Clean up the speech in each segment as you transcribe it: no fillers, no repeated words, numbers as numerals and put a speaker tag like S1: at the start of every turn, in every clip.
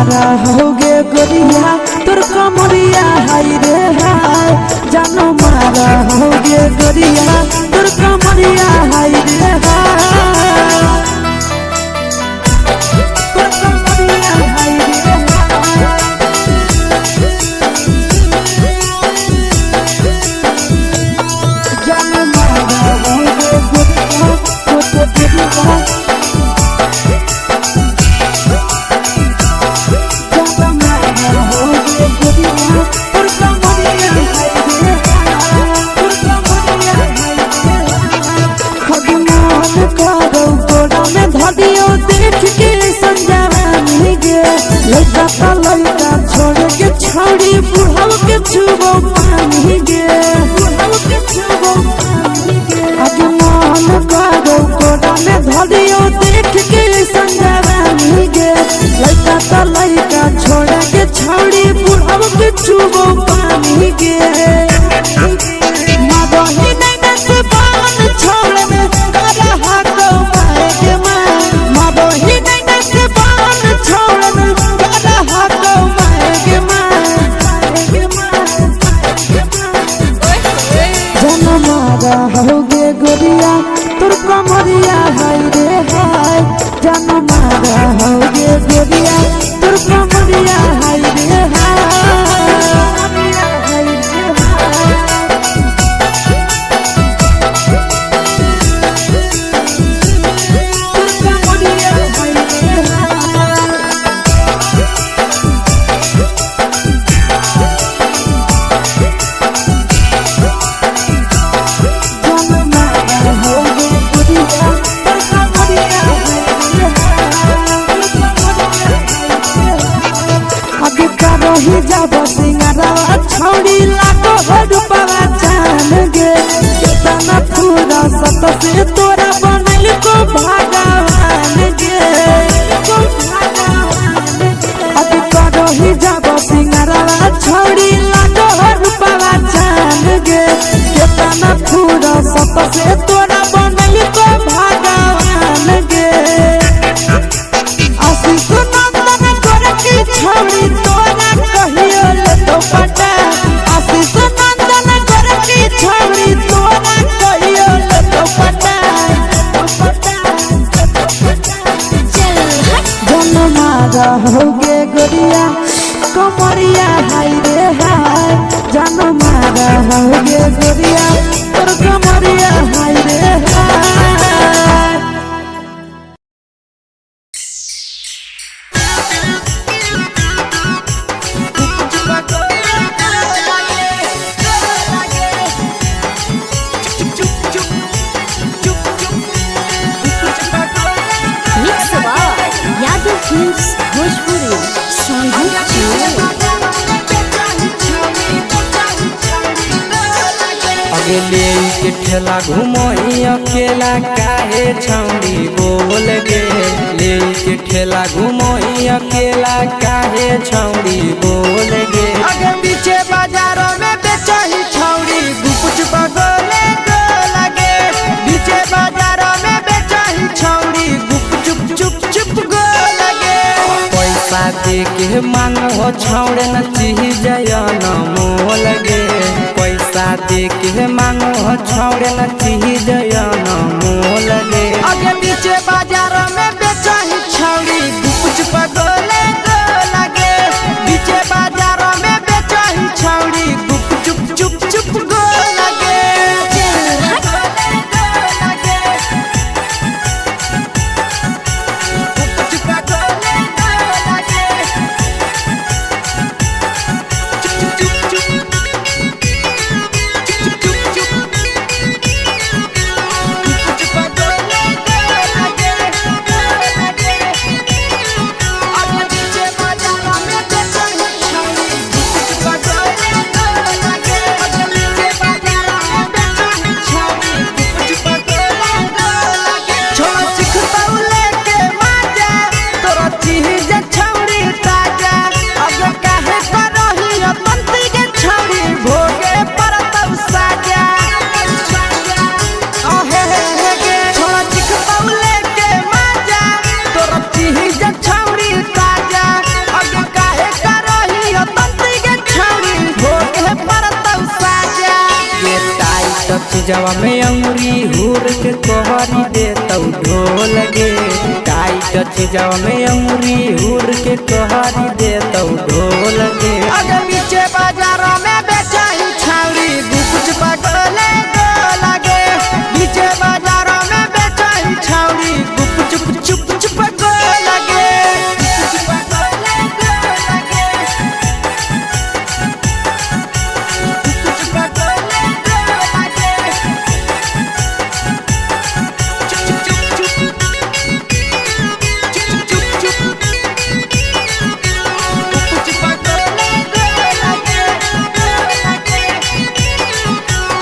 S1: मारा होगे गोरिया तोर कमरिया हाय रे हाय। जानो मारा होगे गोरिया तोर कमरिया हाय रे हाय। तोर कमरिया हाय रे हाय। जानो मारा होगे गोरिया तोर कमरिया। देख के संजानी गे लड़का ता लड़का छोड़ के छोड़ी बुढ़ाव के छुबो पानी गे बुढ़ाव के छुबो पानी गे। आज मन करो कोड़ा में धरियो देख के संजानी गे लड़का ता लड़का छोड़ के छोड़ी बुढ़ाव के छुबो पानी गे। मादोही नहीं नस पान छोड़ में करा हाको मारे के मां। मादोही नहीं नस पान छोड़ में करा हाको मारे के मां। जन मारा होगे गोरिया तोर कमरिया हाय रे हाय। जन मारा होगे गोरिया तोर कमरिया हाय रे हाय। छौड़ी लागो रूपवा जान गे केतना पूरा सत से तोरा बनल को भगवान गे। अब करही जाब सिंगारवा छौड़ी लागो रूपवा जान गे केतना पूरा सत से तोरा बनल को भगवान गे। आशीष नंदन गोरकी छौड़ी तोरा कहियो ले तो पटा। आशीष नंदन गोरकी छौड़ी तोरा कहियो ले तो पटा। जन मारा होगे गोरिया कमरिया हाय रे हाय। जन मारा होगे गोरिया तोर कमरिया हाय रे हाय।
S2: Mix by Yadav films Bhojpuri Sonbhadra.
S3: अगले के ठेला घुमोही अकेला काहे छौड़ी बोल गे। ले के ठेला घुमोही अकेला काहे छौड़ी बोल गे।
S4: आगे पीछे बाजारों में बेचही छौड़ी गुपच बगोले गो लगे। पीछे बाजारों में बेचही छौड़ी गुप चुप चुप चुप गो लगे।
S3: पैसा दे के मांगो छौड़े न चीज न मोल गे। पैसा दे के मांगो छौड़े न चीज न मोल गे।
S4: आगे पीछे बाजारों में बेचही छौड़ी गुपच बगोले गो लगे। पीछे बाजारों में बेचही छौड़ी गुप चुप चुप चुप गो लगे।
S3: चीजवा में अंगुरी हुर के कोहरी दे तौ ढोल गे। टाइट चीजवा में अंगुरी हुर के कोहरी दे तौ ढोल गे।
S4: अगे बीचे बाजार में बेचाही छाउरी गुपचुप गोले गोलागे। बीचे बाजार में बेचाही छाउरी गुपचुप चुप चुप गोलागे। गुपचुप गोले गोलागे। गुपचुप गोले गोलागे। चुप चुप चुप चुप चुप चुप गुपचुप गोले गोलागे गोलागे।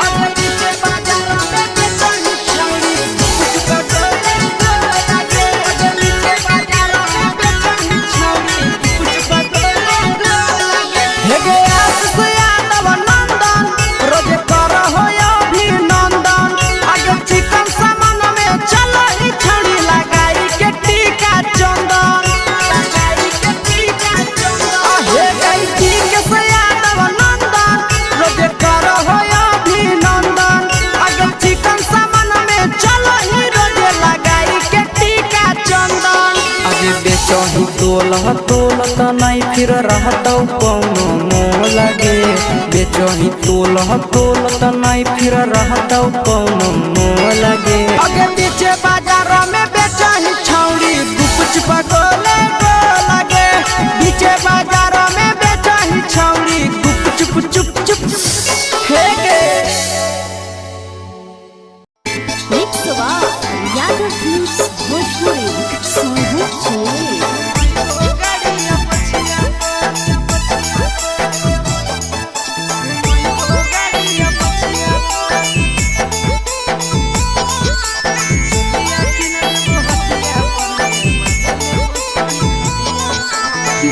S4: अगे बीचे बाजार में बेचाही छाउरी गुपचुप गोले गोलागे। अगे बीचे बाजार में बेचाही छाउरी गुपचुप गोले गोलागे। हे गे आशीष यादव नंदन रोज कर हो अभिनंदन। आगे चिकन सामान में चलो ही छड़ी लगाई के टीका चंदन। लगाई के टीका चंदन। हे गई ठीक से यादव नंदन रोज कर हो अभिनंदन। आगे चिकन सामान में चलो ही रोज लगाई के टीका चंदन।
S3: अगे बेचही तोल तोल त नहीं फिर रहतौ कौनो मोल गे। बेचही तोल तोल त नहीं फिर रहतौ कौनो मोल गे।
S4: अगे बीचे बाजार में बेचाही छौड़ी गुपचुप गोले गोलागे। बीचे बाजार में बेचाही छौड़ी गुपचुप चुप चुप हे गे।
S2: Mix by Yadav films Bhojpuri Sonu Chile.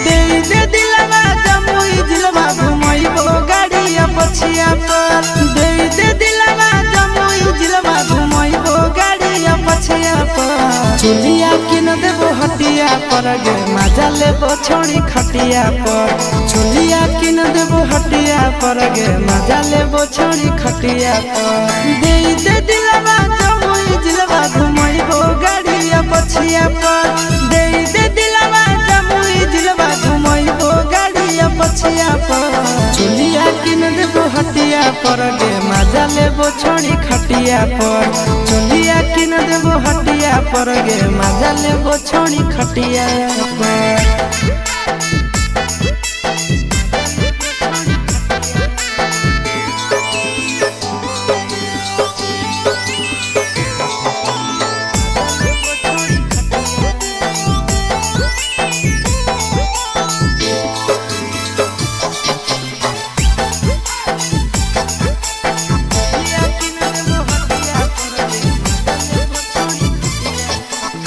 S4: दे दे दिलवा जमुई जिलवा घुमैबो गाड़िया पछिया पर। दे दे दिलवा जमुई जिलवा घुमैबो गाड़िया पछिया पर। चुलिया किन देबो हटिया पर गे मजा लेबो छोड़ी खटिया पर। चुलिया किन देबो हटिया पर गे मजा लेबो छोड़ी खटिया पर। दे दे दिलवा जमुई जिलवा घुमैबो गाड़िया पछिया पर। दे दे दिलवा जमुई जिलवा घुमैबो गाड़िया पछिया पर। चुलिया किन देबो हटिया पर गे मजा लेबो छोड़ी खटिया पर। चुलिया किन देबो हटिया पर गे मजा लेबो छोड़ी खटिया पर।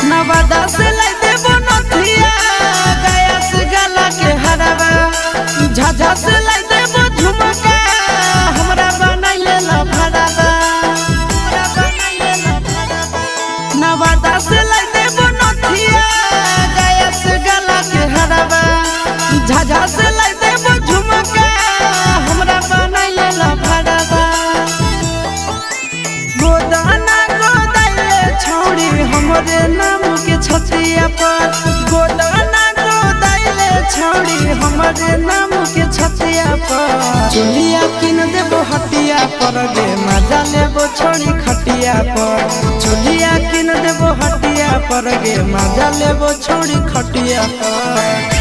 S4: नवादा से लाई देबो नथिया गया से गला के हरावा। झाझा से लाई देबो झुमका हमरा बनाइले ला भरावा। नवादा से लाई देबो नथिया गया से गला के हरावा। झाझा से लाई देबो झुमका हमरा बनाइले ला भरावा। गोदाना गोदाइले छौड़ी हमरे नाम के छतिया पर। गोदाना गोदाइले छौड़ी हमरे नाम के छतिया पर। चुलिया किन देबो हटिया पर गे मजा लेबो छोड़ी खटिया पर। चुलिया किन देबो हटिया पर गे मजा लेबो छोड़ी खटिया पर।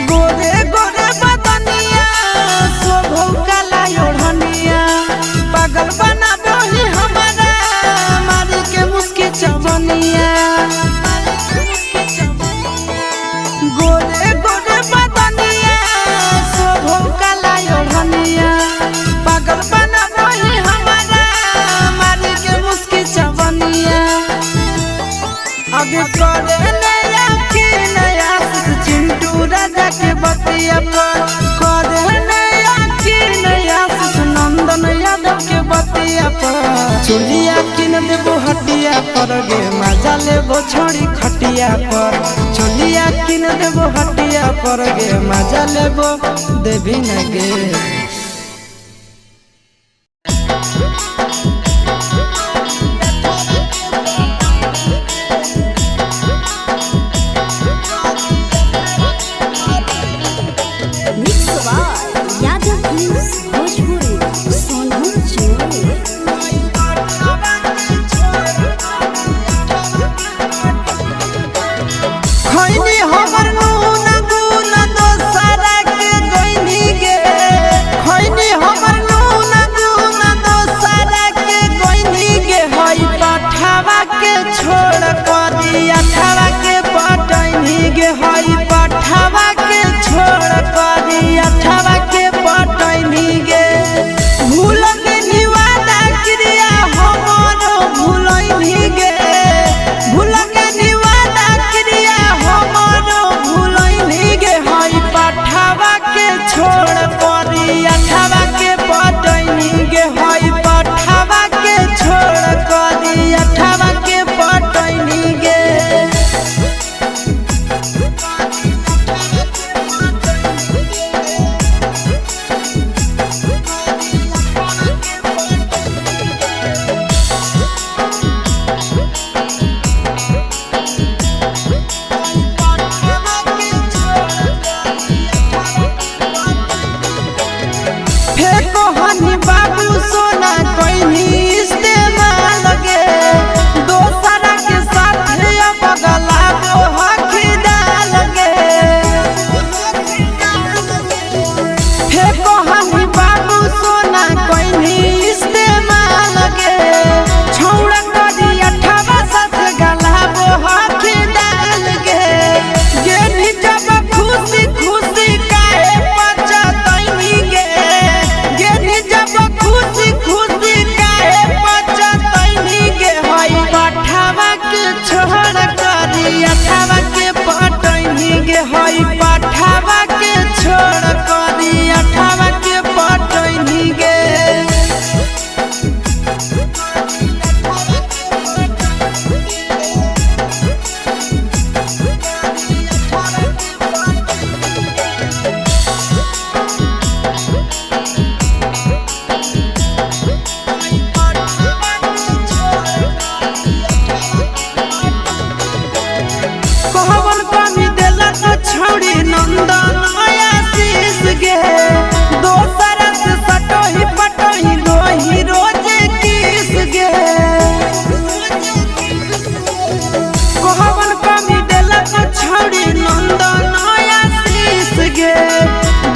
S4: गोरे गोरे बदनिया
S3: पर। चोलिया किन देबो हटिया पर गे, मजा लेबो छोड़ी खटिया पर। चोलिया किन देबो हटिया पर गे, मजा लेबो देवी न गे।
S2: Mix by Yadav films Bhojpuri Sonpur Jamui.
S4: खैनी हमर नून गुन दोसरा के गइनी गे। खैनी हमर नून गुन दोसरा के गइनी गे। हई पठावा के छोड़ करी अठावा के पटैनी गे। हई पठावा के छोड़ करी अठावा के पटैनी गे। भूल गेनी वादा क्रिया हमर भूलैनी गे। भूल गेनी वादा क्रिया हमर भूलैनी गे। हई पठावा के छोड़ करी अठावा के पटैनी गे। हई पठावा के छोड़ करी अठावा के पटैनी गे। फेको हनी बाबू सोना कोइनी इस्तेमाल गे। दोसरा के साथ अब गला गो हकीदाल गे। फेको हनी बाबू सोना कोइनी इस्तेमाल गे। छौड़ा करी अठावा सस गला गो हकीदाल गे। गेनी जब खुशी खुशी काहे पचतैनी गे। गेनी जब खुशी खुशी काहे पचतैनी गे। हई पठावा के छोड़ करी अठावा के पटैनी गे। हई पठावा के छोड़ करी अठावा के पटैनी गे। कहवन कमी देलक छौड़ी नंदन आशीष गे। दोसर से सटोही पटोही लोही रोज किस गे। कहवन कमी देलक छौड़ी नंदन आशीष गे।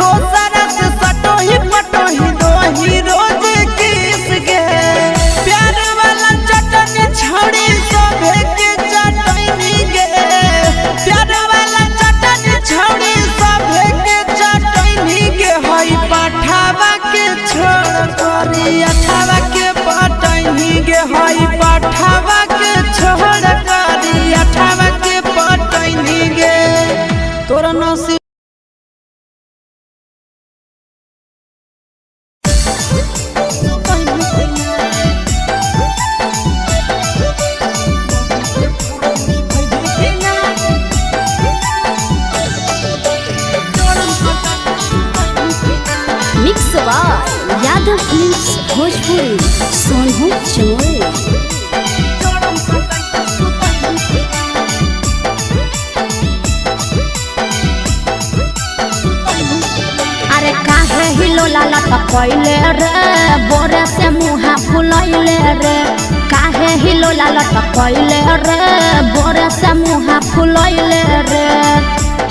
S4: दोसर से सटोही पटोही लोही रोज किस गे। प्यार वाला चटनी छौड़ी सभे के चटनी गे। प्यार वाला चटनी छौड़ी सभे के चटनी गे। हई पठावा के छोड़ करी अठावा के पटैनी गे। हई पठावा के छोड़ करी अठावा के पटैनी गे। तोरा नसीब
S2: mix by Yadav films Bhojpuri Sonpur Jamui. अरे काहे हिलोला लटकैले रे, बोरे से मुहा फुलैले रे। काहे हिलोला लटकैले रे, बोरे से मुहा फुलैले रे।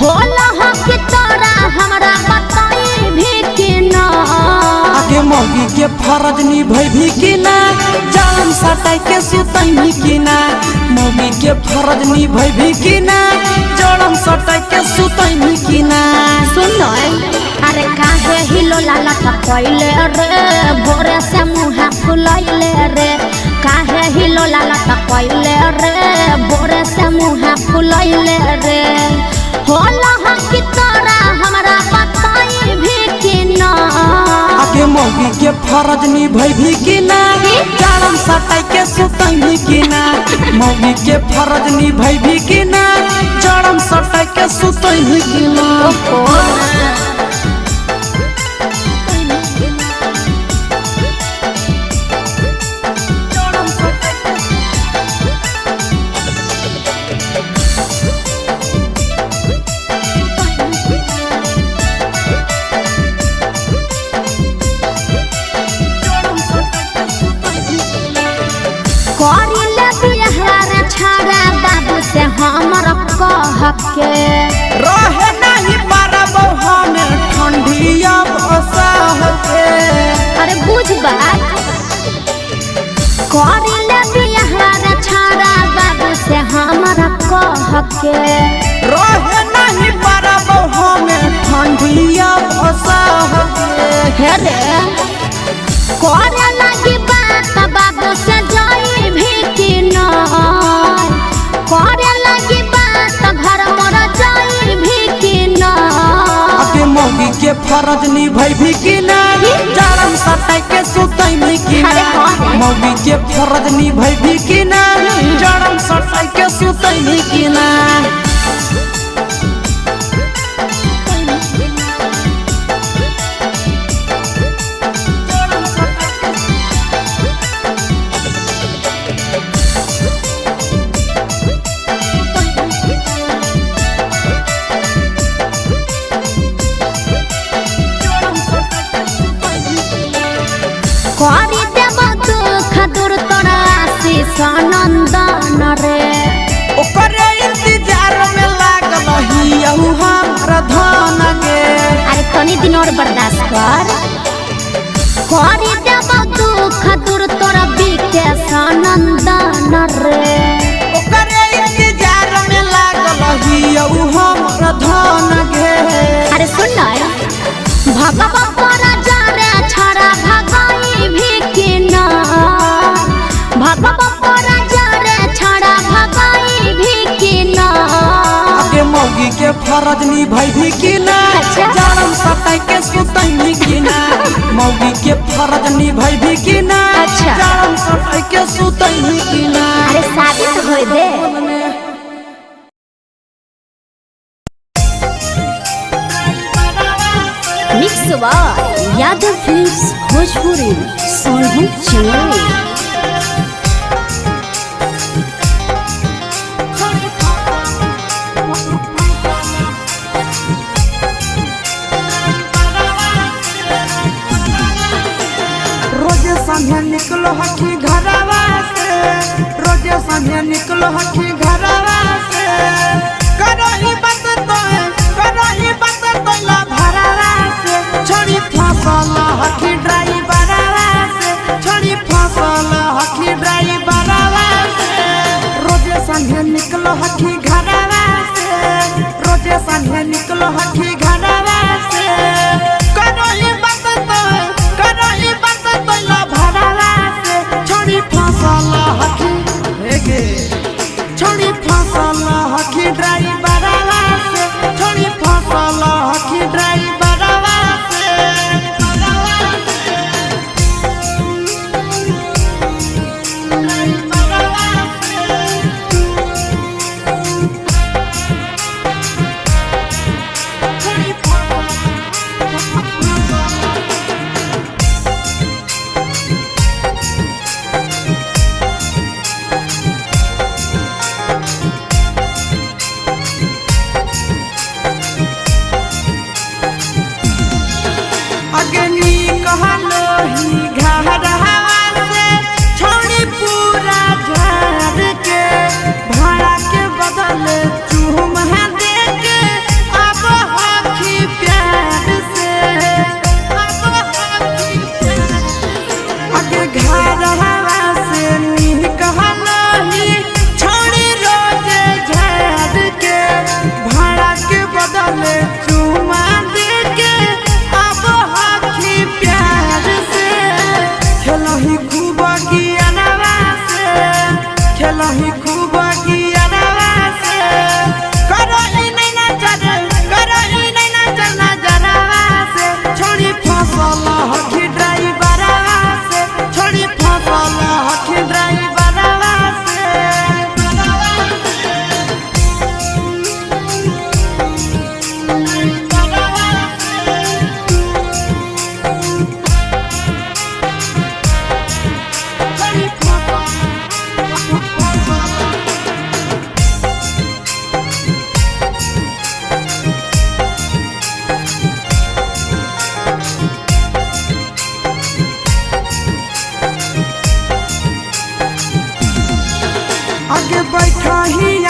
S2: होला हो कि तोरा हमरा बताई भी कि ना।
S3: आगे मौगी के फरज निभैभी कि ना, जान सटाई के सुतैनी कि ना। मौगी के फरज निभैभी कि ना, जड़म सटाई के सुतैनी कि ना।
S2: सुन अरे काहे हिलोला लटकैले रे, बोरे से मुहा फुलैले रे। काहे हिलोला लटकैले रे, बोरे से मुहा फुलैले रे। होला हो कि तोरा हमरा बताई भी कि ना।
S3: आगे मौगी के फरज निभैभी कि ना, जाड़म सटाई के सुतैभी कि ना? मौगी के फरज निभैभी कि ना? जाड़म सटाई के सुतैभी कि ना?
S2: करी ले बियाह रे छाड़ा बाबू से हमर कह के।
S3: रहे नहीं पारब हम ठंडिया बसह के।
S2: अरे बुझ बात, करी ले बियाह रे छाड़ा बाबू से हमर कह के।
S3: रहे नहीं पारब हम ठंडिया बसह के।
S2: हे रे करे लगी बात बाबू से जाई भी कि ना? करे लगी बात घर मोर जाई भी कि ना?
S3: अके मौगी के फरज निभैभी कि ना? जाड़म सटाई के सुतैभी कि ना?
S2: अरे हाँ रे।
S3: मौगी के फरज निभैभी कि ना? जाड़म सटाई के सुतैभी कि ना?
S2: करी देब दुख दूर तोरा आशीष नंदन रे।
S3: ओकरे इंतजार में लागल हियहु हमरा धन के।
S2: अरे तनी दिन और बर्दाश्त कर। करी देब दुख दूर तोरा विकेश नंदन रे।
S3: ओकरे इंतजार में लागल हियहु हमरा धन के।
S2: अरे सुन न, भगवा पर जा रे छड़ा भगाई भी कि ना? भगवा पर जा रे छड़ा भगाई भी कि ना?
S3: अके मौगी के फरज निभैभी कि ना?
S2: अच्छा।
S3: जाड़म सटाई के सुतैभी कि ना? मौगी के फरज निभैभी कि ना?
S2: अच्छा।
S3: जाड़म सटाई के सुतैभी कि ना?
S2: अरे शादी तो होए दे।
S5: Mix by Yadav films Bhojpuri Sonhu Chennai.
S3: रोज संझे निकलो हखी घरवा से, रोज संझे निकलो हखी घरवा से। करो ही बात तो, करो ही बात तो ला भरवा से। छोड़ी फसल हखी ड्राइवरवा से, छोड़ी फसल हखी ड्राइवरवा से। रोज संझे निकलो हखी घरवा से, रोज संझे निकलो हखी घरवा से। करो ही बात तो, करो ही बात तो ला भरवा से। छोड़ी फसल हखी हे गे, छोड़ी फसल हखी ड्राइवरवा से, छोड़ी फसल हखी ड्राइवरवा।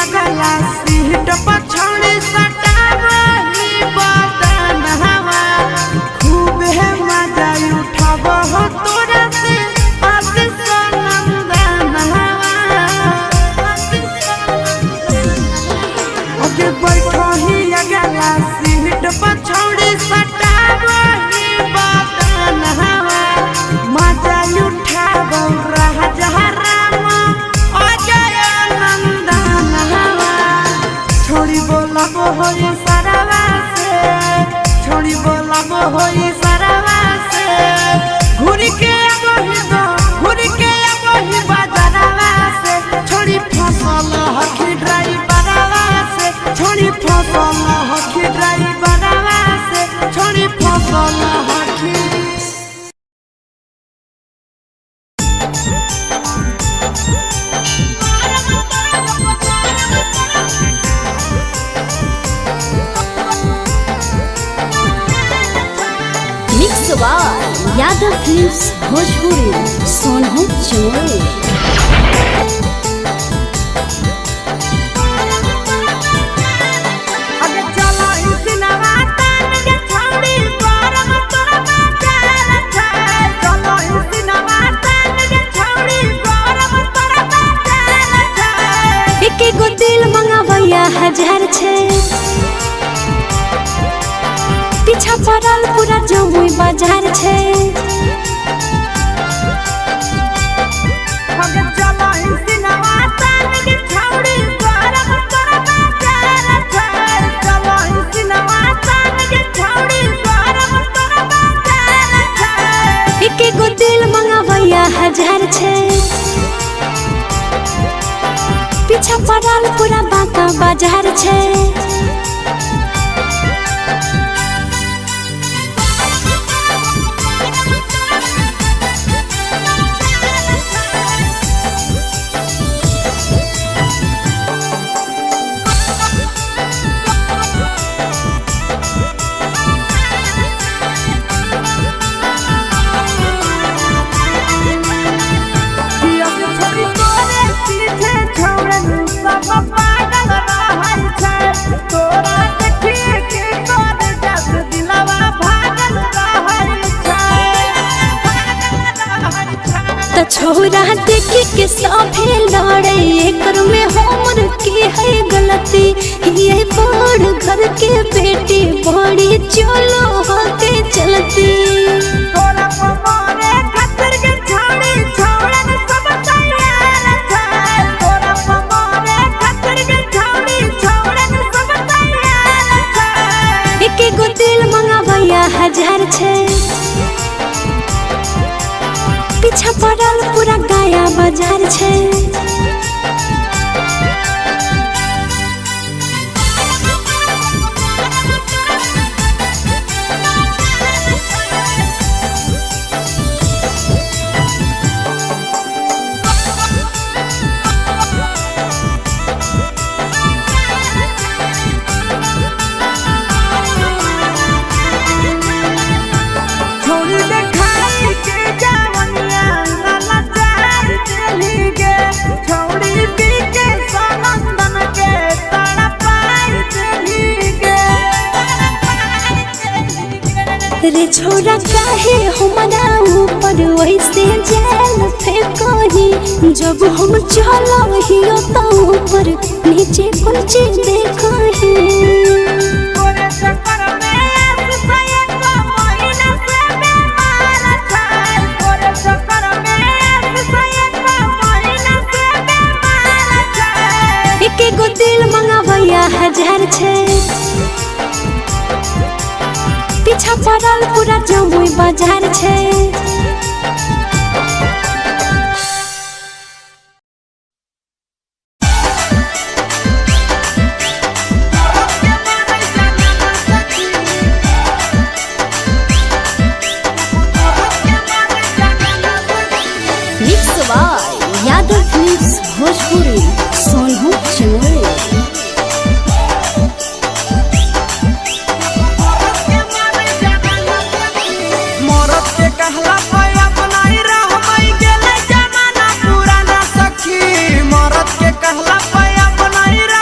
S4: अगला सीट पर छौड़ी सटावही बदन हवा खूब है मजा उठाब हो तोरा से आशीष नंदन हवा। ओके बैठो ही अगला सीट पर छौड़ी सटावही बदन हवा मजा उठाब राजा राम अजय नंदन हवा। छोड़ी बोलब होई सरवा से, छोड़ी बोलब होई सरवा से, घूर के अबही दो घूर के अबही बाजारवा से, छोड़ी फसल हखी ड्राइवरवा से, छोड़ी फसल हखी ड्राइवरवा से, छोड़ी फसल हखी।
S5: Mix by Yadav films Bhojpuri Sonu Chamoli.
S4: अगे चलो इसिनवा तान के छौड़ी गरम तोरा बाजार छै, चलो इसिनवा तान के छौड़ी गरम तोरा बाजार छै।
S5: एके गो दिल मंगावैया हजार छै, पीछा पड़ल पूरा जमुई बाजार छै।
S4: अगे चलो इसिनवा तान के छौड़ी गरम तोरा बाजार छै, चलो इसिनवा तान के छौड़ी गरम तोरा बाजार छै।
S5: एके गो दिल मंगावैया हजार छै, पीछा पड़ल पूरा बांका बाजार छै।
S4: पिया के छोड़ी तोरे पीछे छौड़न सब पागल रहल छै, तोरा देखिए के तोर जस दिलवा भागल रहल छै, भागल रहल छै।
S5: त छोरा देखे के सभे लड़े, एकर में हमर के है गलती, ये बड़ घर के बेटी बड़ी चलो होके चलती।
S4: तोरा पमरे खातिर के छौड़ी छौड़न सब तैयार छै, तोरा पमरे खातिर के छौड़ी छौड़न सब तैयार छै।
S5: एके गो दिल मंगावैया हजार छै, पीछा पड़ल पूरा गाया बाजार छै।
S4: छोड़ी देखाई के जवनिया लाला चार चली गे, छोड़ी पी के सनंदन के तड़पाई चली गे।
S5: रे छोरा काहे हमरा ऊपर वैसे जाल फेंकही, जब हम चलहियो त ऊपर नीचे कुछ देखही।
S4: तोरे चक्कर में आस एक महीना से बीमार छै, तोरे चक्कर में आस एक महीना से बीमार छै।
S5: एके गो दिल मंगावैया हजार छै, पीछा पड़ल पूरा जमुई बाजार छै। Mix by Yadav films Bhojpuri Sonu Chamoli.
S4: मरद के कहला पे अपनाई रहमई गेले जमाना पुराना सखी, मरद के कहला पे अपनाई रह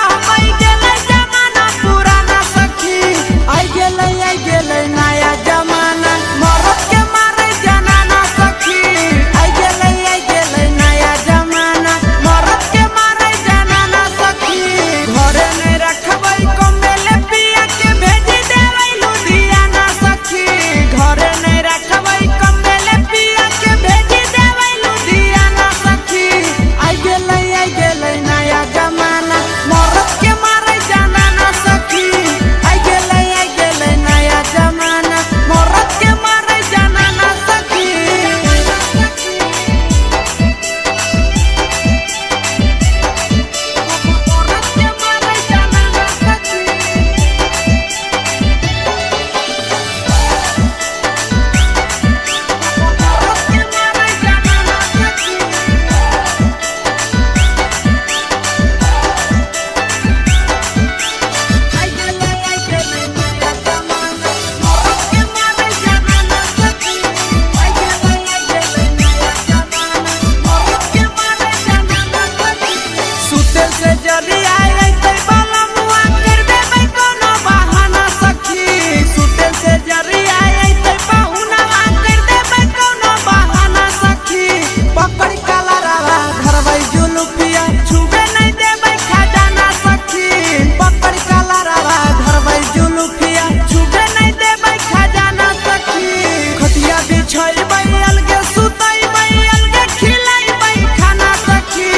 S4: बिछैबै अलगे सुतैबै अलगे खिलैबै खाना सखी।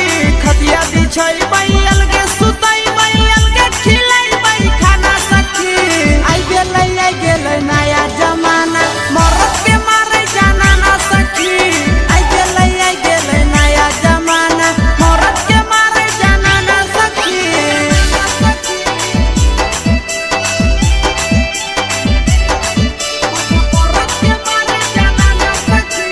S4: खटिया बिछैबै अलगे सुतैबै अलगे खिलैबै खाना सखी। आई गेलै नया जमाना मरद के मारे जाना ना सखी। आई गेलै नया जमाना मरद के मारे जाना ना सखी। मरद के मारे जाना ना सखी।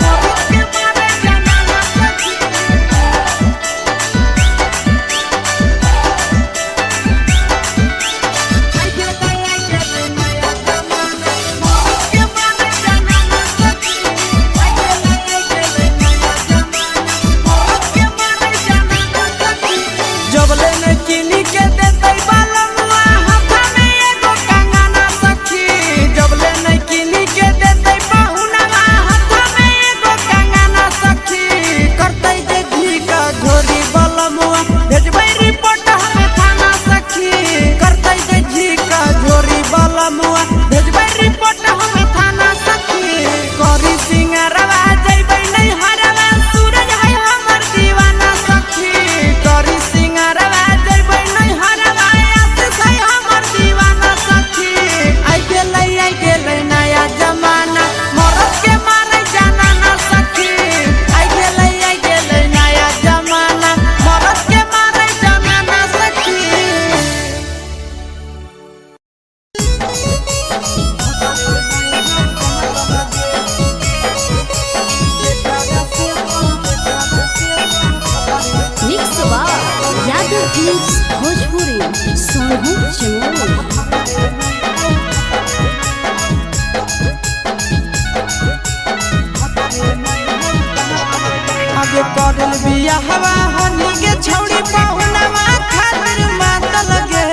S4: मरद के मारे जाना ना सखी। आई गेलै नया जमाना मरद के मारे जाना ना सखी। आई गेलै नया जमाना मरद के मारे जाना ना सखी। जबले न किनी के देतै बालमुआ हाथा में एगो कंगना सखी। जबले न किनी के देतै पहुनवा हाथा में एगो कंगना सखी। करतै जे झीका झोरी बालमुआ भेजबै रिपोर्ट हमें थाना सखी। करतै जे झीका झोरी बालमुआ भेजबै रिपोर्ट हमें थाना सखी। करी सिंगरवा जइबै नहीं हरवा सूरज है हमर दीवाना सखी। करी सिंगरवा जइबै नहीं हरवा आशीष है हमर दीवाना सखी। आई गेलै नया जमाना मरद के मारे जाना ना सखी। आई गेलै नया जमाना मरद के मारे जाना ना सखी।
S5: Mix by Yadav films Bhojpuri Sonu Chamoli.
S4: आगे करल बियाहवा हनी के छौड़ी पहुनवा खातिर मात लगे।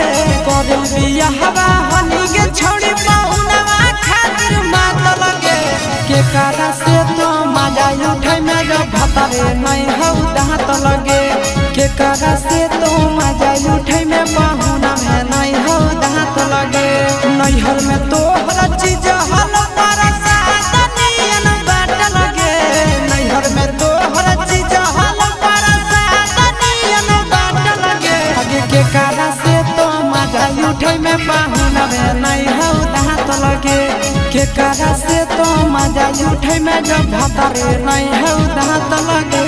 S4: करल बियाहवा हनी के छौड़ी पहुनवा खातिर मात लगे। के कारा से तो मजा उठै में जब भतरे नहीं हौ दांत लगे। के कारा से तो मजा उठै में पहुना में नहीं हौ दांत लगे। नैहर में तोहर चीज हल तारा साथ नियन बाट लगे। नैहर में तोहर चीज हल तारा साथ नियन बाट लगे। आगे के कारा से तो मजा उठै में पहुना में नहीं हौ दांत लगे। के कारा से तो मजा उठै में जब भतरे नहीं हौ दांत लगे।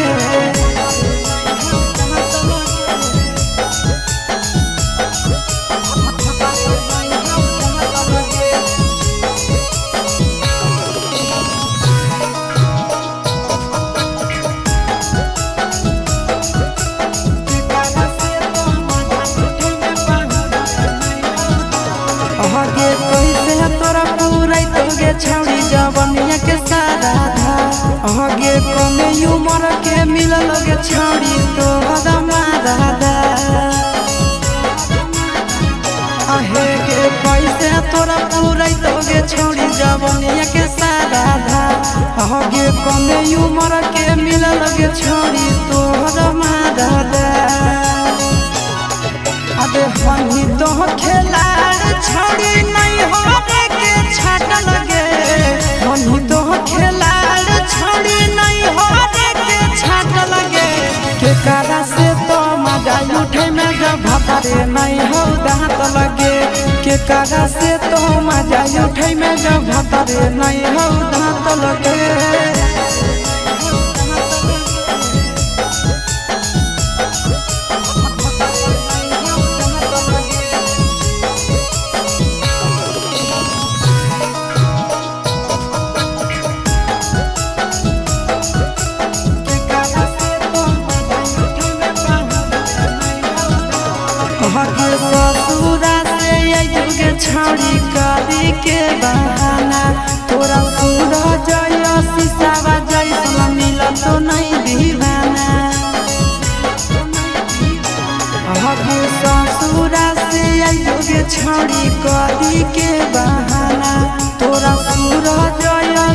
S4: आगे कैसे तोरा पूरा तोगे छौड़ी जवनिया के सारा धा। आगे कमे उमर के मिलल गे छौड़ी तोहरा मारा दा। आहे के कैसे तोरा पूरा तोगे छौड़ी जवनिया के सारा धा। आगे कमे उमर के मिलल गे छौड़ी तोहरा मारा दा। अबे हनी तो खेलाड़ छौड़ी नहीं हो के छाट लगे। हनी तो खेलाड़ छौड़ी नहीं हो के छाट लगे। के कारा से तो मजा उठै में जब भतरे नहीं हो दांत लगे। के कारा से तो मजा उठै में जब भतरे नहीं हो दांत लगे। हके ससुरा से आइगे छौड़ी करी के बहाना। तोरा सूरज शीशावा जैसन मिलत तो नहीं दीवाना। हके ससुरा से आइगे छौड़ी करी के बहाना। तोरा सूरज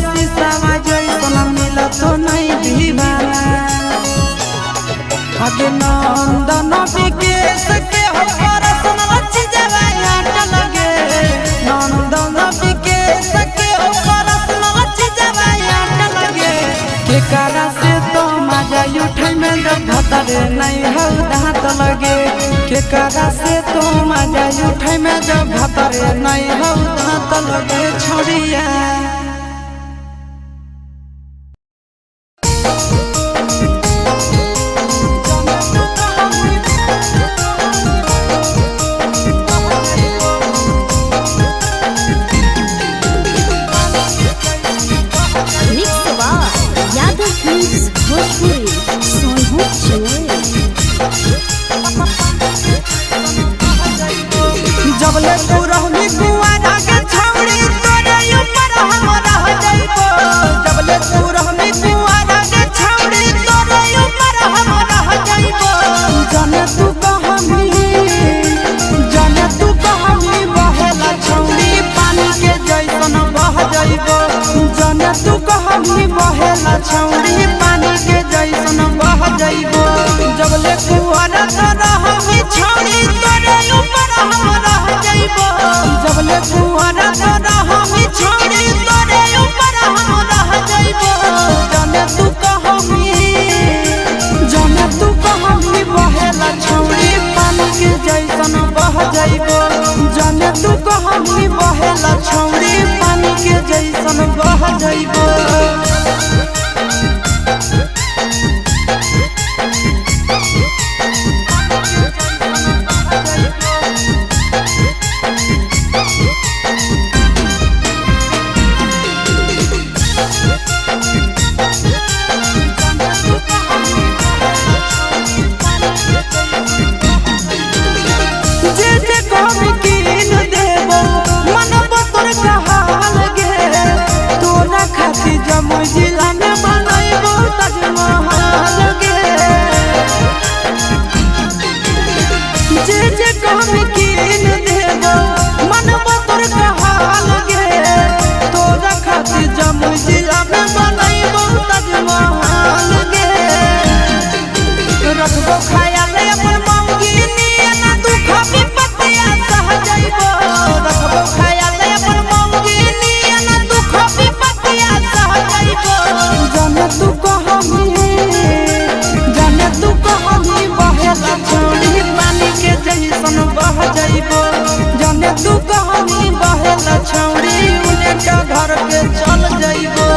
S4: शीशावा जैसन मिलत तो नहीं दीवाना। आगे नंदन विकेश के हो रसन लच जवानी। केकरा से तो मजा उठै में जब भतरे नहीं हौ दांत लगे छौड़िया।
S5: Mix by Yadav films Bhojpuri Sonu Chinoy.
S4: जबले तू रहनी कुआरा के छौड़ी तोरे ऊपर हम रह जइबो। जबले तू रहनी कुआरा के छौड़ी तोरे ऊपर हम रह जइबो। जाने तू कहमी, जाने तू कहमी बहेला छौड़ी पानी के जैसन बह जइबो। जाने तू कहमी बहेला छौड़ी पानी के जैसन बह जइबो। जबले कुआरा तो रहमी छौड़ी तोरे ऊपर हम रह जइबो। जबले कुआरा तो रहमी छौड़ी तोरे ऊपर हम रह जइबो। जाने तू कहमी, जाने तू कहमी बहेला छौड़ी पानी के जैसन बह जइबो। जाने तू कहमी बहेला छौड़ी पानी के जैसन बह जइबो। जे जे कहबी कीन देबो मनब तोर कहाल गे। तोरा खातिर जमुई जिला में बनैबो ताजमहल गे। जे जे कहबी कीन देबो मनब तोर कहाल गे। तोरा खातिर जमुई जिला में बनैबो ताजमहल गे। रखबो ख्याल अपन मौगी नियन दुख विपत्तिया सह जइबो। रखबो ख्याल अपन मौगी नियन दुख विपत्तिया सह जइबो। जाने तू कहमी, जाने तू कहमी बहेला छौड़ी पानी के जैसन बह जइबो। जाने तू कहमी बहेला छौड़ी उने का घर के चल जइबो।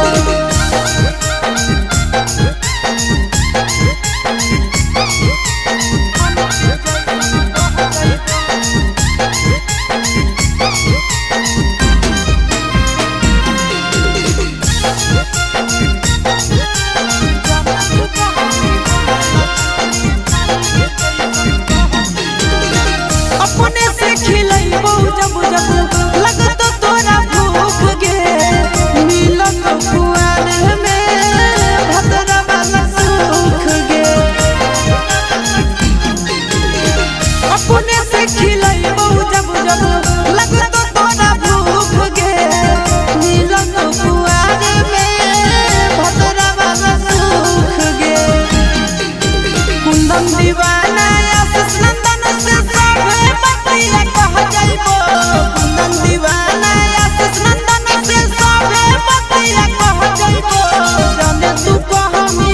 S4: अपने से खिलैबो जब जब लगत तोरा भूख गे। मिलत कुआर में भद्रा वाला सुख गे। अपने से खिलैबो जब जब लगत तोरा भूख गे। मिलत कुआर में भद्रा वाला सुख गे। कुंदन दीवाना आशीष नंदन से सभे बतिया कह जइबो। कुंदन दीवाना आशीष नंदन से सभे बतिया कह जइबो। जाने तू कहमी,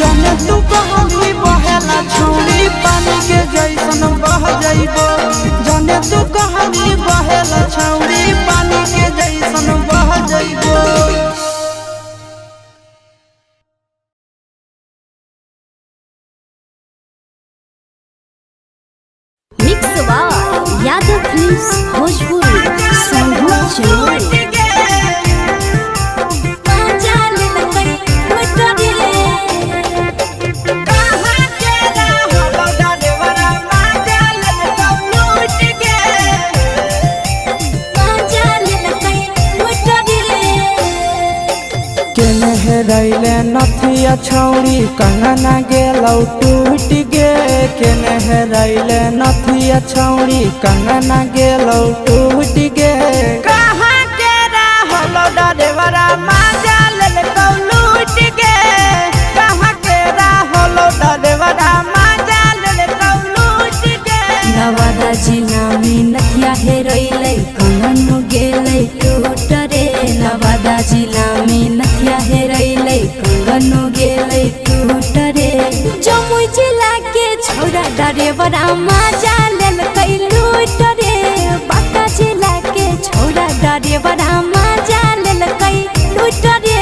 S4: जाने तू कहमी बहेला छौड़ी पानी के जैसन बह जइबो। जाने तू कहमी बहेला छौड़ी पानी के जैसन बह जइबो।
S5: Mix by Yadav films Bhojpuri Sonu Chinoy.
S3: केने हेरैले नथिया छौड़ी कंगना गेलौ टूट गे। केने हेरैले नथिया छौड़ी कंगना गेलौ टूट गे।
S4: कहाँ के रहलो डरेवरा माजा लेलकौ लूट गे। कहाँ के रहलो डरेवरा माजा लेलकौ लूट गे।
S5: नवादा जिला में नथिया हेरैलै कंगन गेलै टूट रे। नवादा जिला में नथिया हेरैलै कंगन गेलै टूट रे। जमुई जिला के छोरा डरेवरा मजा लेलकै लूट रे। बांका जिला के छौड़ा डरेवरा मजा लेलकै लूट रे।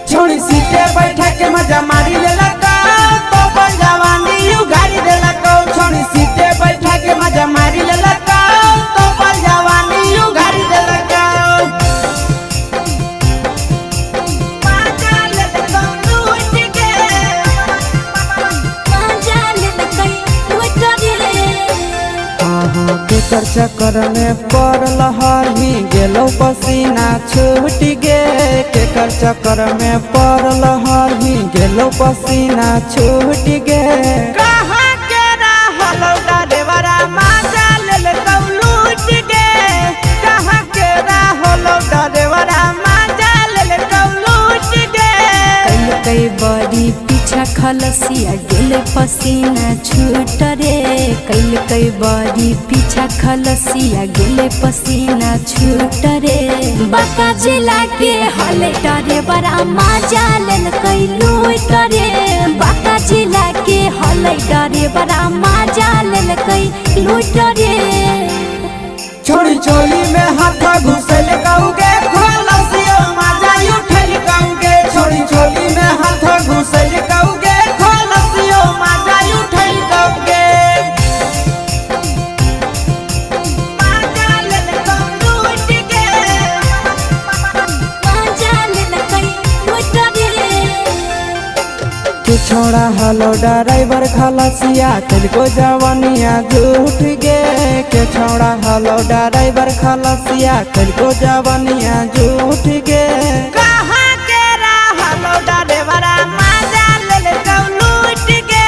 S4: छोड़ी सीटे बैठा के मजा मारी लेलक तो बन जवानी उगारी देलक। छोड़ी सीटे बैठा के मजा मारी लेलक तो बन जवानी उगारी देलक। मजा लेलक लूट गे।
S5: मजा लेलकै लूट रे।
S3: केकर चक्कर में पड़ल हही गेलो पसीना छूट गे। केकर चक्कर में पड़ल हही गेलो पसीना छूट गे।
S4: कहाँ के रहलो डरेवरा मजा लेलकौ लूट गे। कहाँ के रहलो डरेवरा मजा लेलकौ लूट गे।
S5: कई बड़ी पीछा खलसिया गेल पसीना छूट रे। कैलकै बड़ी पीछा खलसिया गेल पसीना छूट रे। बांका जिला के हले डरेवरा मजा लेलकै लूट रे। बांका जिला के हले डरेवरा मजा लेलकै लूट रे।
S4: छोड़ी चोली में हाथ घुसल कौगे खोलसियो मजा उठल कौगे। छोड़ी चोली में हाथ घुसल कौगे खोलसियो मजा उठल कौगे। मजा लेलकौ लूट गे।
S5: मजा लेलकै लूट रे।
S3: के छोड़ा हलो ड्राइवर खलसिया तिनको जवानिया झूठ गे। के छोड़ा हलो ड्राइवर खलसिया तिनको जवानिया झूठ गे।
S4: कहाँ के रहलो डरेवरा मजा लेलकौ लूट गे।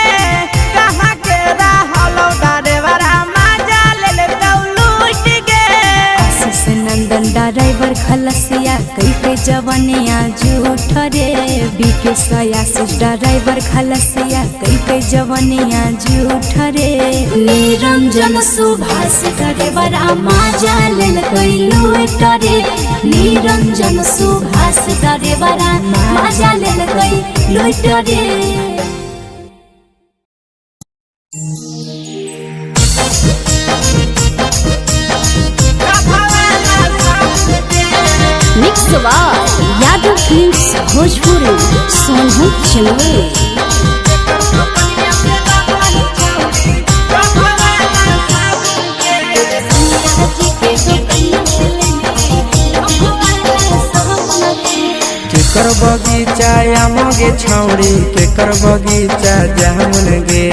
S4: कहाँ के रहलो डरेवरा मजा लेलकौ लूट गे।
S5: आशीष नंदन ड्राइवर खलसिया कैके जवनिया झूठ रे। बीके सयासी ड्राइवर खलसिया कैके जवनिया झूठ रे। निरंजन सुभाष ड्राइवरा मजा लेलकै लूट रे। निरंजन सुभाष ड्राइवरा मजा लेलकै लूट रे।
S2: Mix by Yadav films Bhojpuri Sonu Chinwe.
S3: केकर बगीचा आमगे छौड़ी केकर बगीचा जामुन गे।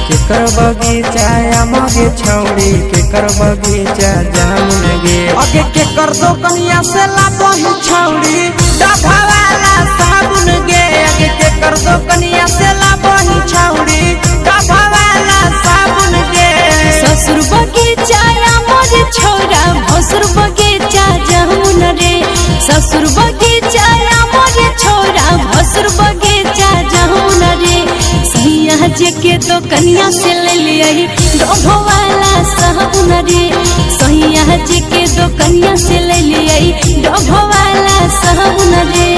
S3: केकर बगीचा आमगे छौड़ी केकर बगीचा जामुन गे।
S4: अगे के कर दो कनिया से लाबही छौड़ी डभा वाला साबुन गे। अगे के कर दो कनिया से लाबही छौड़ी डभा वाला साबुन गे।
S5: ससुर बगीचा मोर छौरा भसुर बगीचा जामुन रे। ससुर बगीचा मोर छौरा भसुर बगीचा जामुन रे। सैया जे के तो कनिया से ले लियही डोभो वाला साबुन रे। सैया जे के तो कनिया से ले लियही डोभो वाला साबुन रे।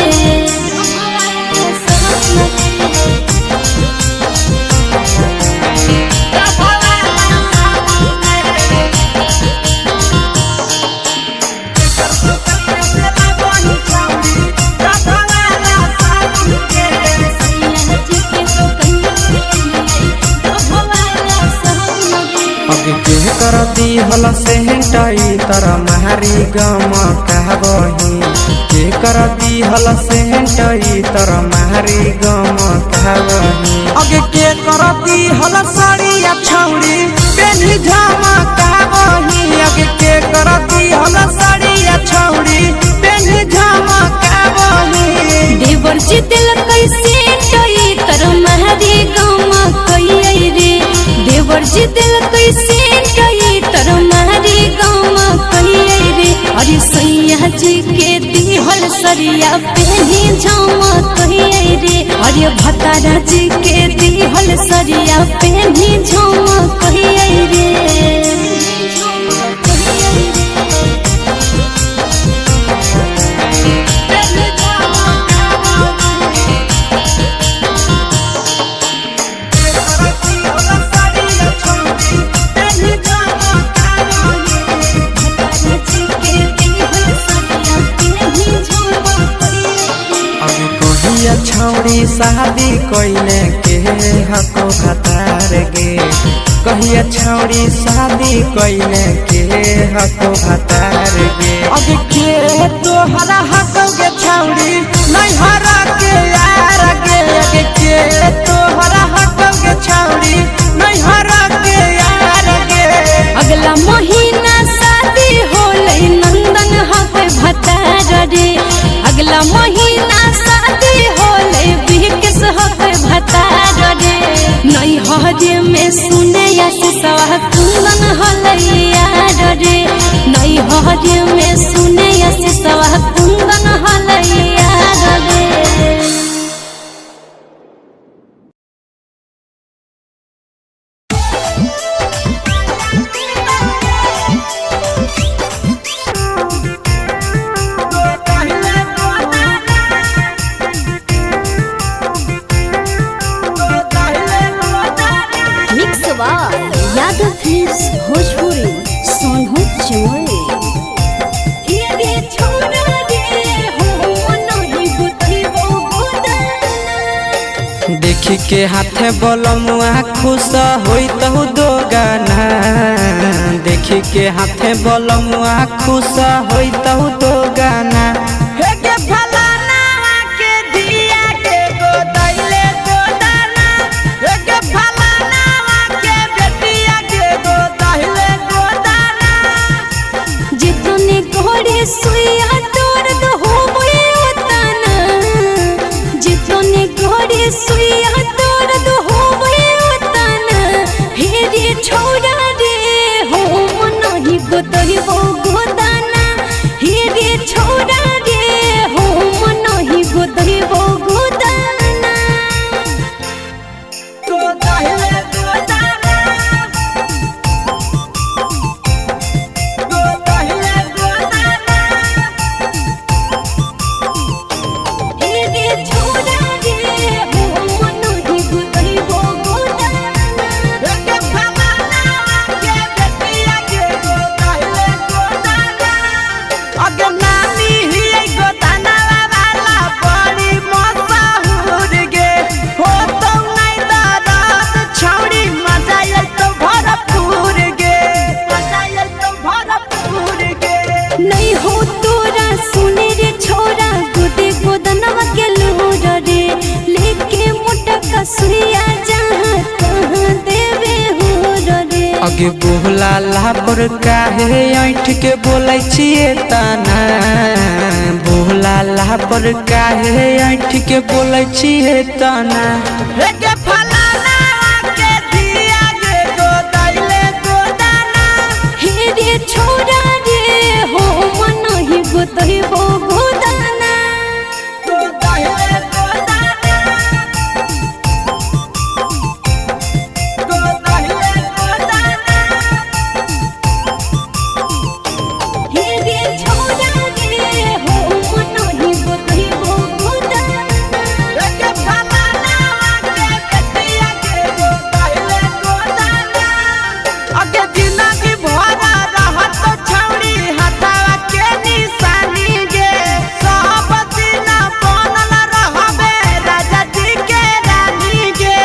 S3: अगे के कर दी हल सेहटाई तर मारी गम कहबही। के कर दी हल सेहटाई तर मारी गम कहबही।
S4: अगे के कर दी हल साड़िया छौड़ी पेन्ही झमा कहबही। अगे के कर दी हल साड़िया छौड़ी पेन्ही झमा कहबही।
S5: देवर जी दिल कैसे टई तर मारी गम कई रे। देवर जी दिल कैसे टई तर मारी गम कई रे। अरे सैया जी के दिहल सरिया पेनी झम कई रे। अरे भतारा जी के दिहल सरिया पेनी झम कई रे।
S4: Thank you.
S3: छौड़ी शादी कइले के हको भतार गे। कहिया छौड़ी शादी कइले के हको भतार गे।
S4: अब के तोहरा हको गे छौड़ी नैहरा के यार गे। अब के तोहरा हको गे छौड़ी नैहरा के यार गे।
S5: अगला महीना शादी होलै नंदन हक भतार रे। अगला महीना शादी होलै बिकेश हक भतार रे। नैहर में सुने आशीषवा कुंदन होलै यार रे। नैहर में सुने आशीषवा कुंदन होलै यार रे।
S2: Mix Yadav films Bhojpuri Sonu Chamoli.
S3: देखी के हाथे बलमुआ खुश होइतहु दो गाना। देखी के हाथे बलमुआ खुश होइतहु दो गाना।
S4: हे के फलाना के धिया के गोदैले गोदाना। हे के फलाना के बेटिया के गोदैले गोदाना।
S5: जितने घोड़े सुइया दर्द होवे उतना, जितने घोड़े सुइया दर्द होवे उतना, हे रे छोरा रे हो नहीं गोतइबो गोदाना। हे रे छोरा रे हो नहीं गोतइबो गोदाना।
S4: गोदैले गोदाना। गोदैले गोदाना।
S5: हे रे छोरा रे हो नहीं गोतइबो गोदाना।
S4: हे के फलाना के बेटिया के गोदैले गोदाना। अगे नानी हियै गोदाना वाला बड़ी मशहूर गे। हो तो नै दरद छौड़ी मजा अइतौ भरपूर गे। मजा अइतौ भरपूर गे।
S5: नहीं हो तोरा सुने रे छोरा गोदे गोदनवा के लूर रे, लेके मोटा कसुइया जहाँ तहाँ देवे हो रे।
S3: अगे बोहला लापर काहे ऐठ के बोलै छियै ताना। बोहला लापर काहे ऐठ के बोलै छियै ताना।
S4: हे के फलाना के धिया के गोदैले गोदाना।
S5: हे रे छोरा रे हो मन ही गोतइबो गोदाना।
S4: गोदैले गोदाना। गोदैले गोदाना।
S5: हे रे छोरा रे हो मन ही गोतइबो गोदाना।
S4: हे के फलाना के बेटिया के गोदैले गोदाना। अगे जिंदगी भरा रहत छौड़ी हथवा के निशानी गे। सब दिन बनल रहबे राजा जी के रानी गे।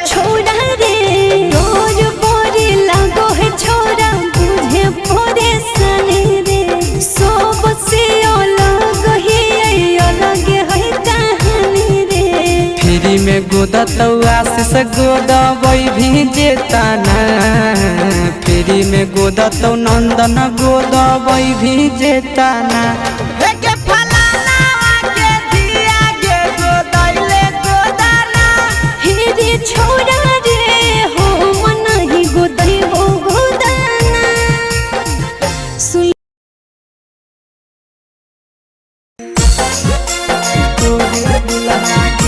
S5: छोरा रे रोज बोरे लागो है छोरा बुझे पोरे सने रे, सब से अलग है अलग है कहानी रे।
S3: फ्री में गोदतौ आशीष गोदबै भी जेताना। फ्री में गोदतौ नंदन गोदबै भी जेताना।
S4: हे के फलाना के धिया के गोदैले गोदाना।
S5: हे रे छोरा रे हो मन ही गोदैबो गोदाना। सुन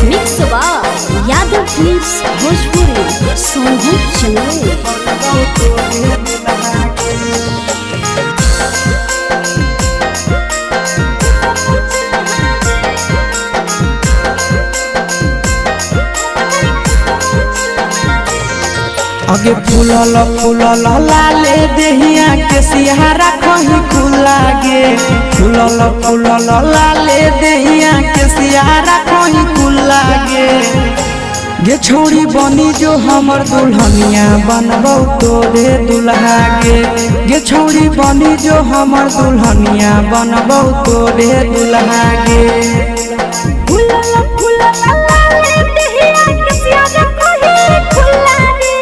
S2: मिक्स यादव फिल्म्स भोजपुरी सोनू चमोली।
S3: अगे फूलल फूलल लाले देहिया के सिहारा खही खुला गे। फूलल फूलल लाले देहिया के सिहारा खही खुला गे। गे छौड़ी बनी जो हमर दुल्हनिया बनबौ तोरे दुल्हा गे। गे छौड़ी बनी जो हमर दुल्हनिया बनबौ तोरे दुल्हा गे।
S5: फूलल फूलल लाले देहिया के सियारा कही खुला रे।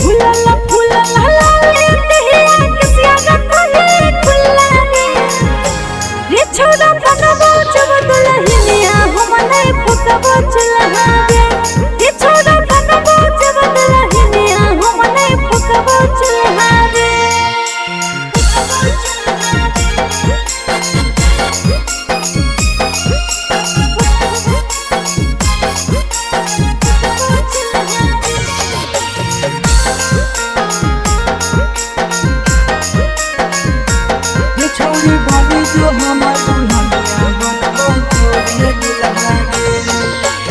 S5: फूलल फूलल लाले देहिया के सियारा कही खुला रे। रे छोरा बनबो जब दुल्हनिया हम नहीं फुकबो चूल्हा गे। रे छोरा बनबो जब दुल्हनिया हम नहीं फुकबो चूल्हा रे। फुकबो चूल्हा
S3: गे छौड़ी बनी जो हमर दुल्हनिया बनबौ तोरे दुल्हा गे।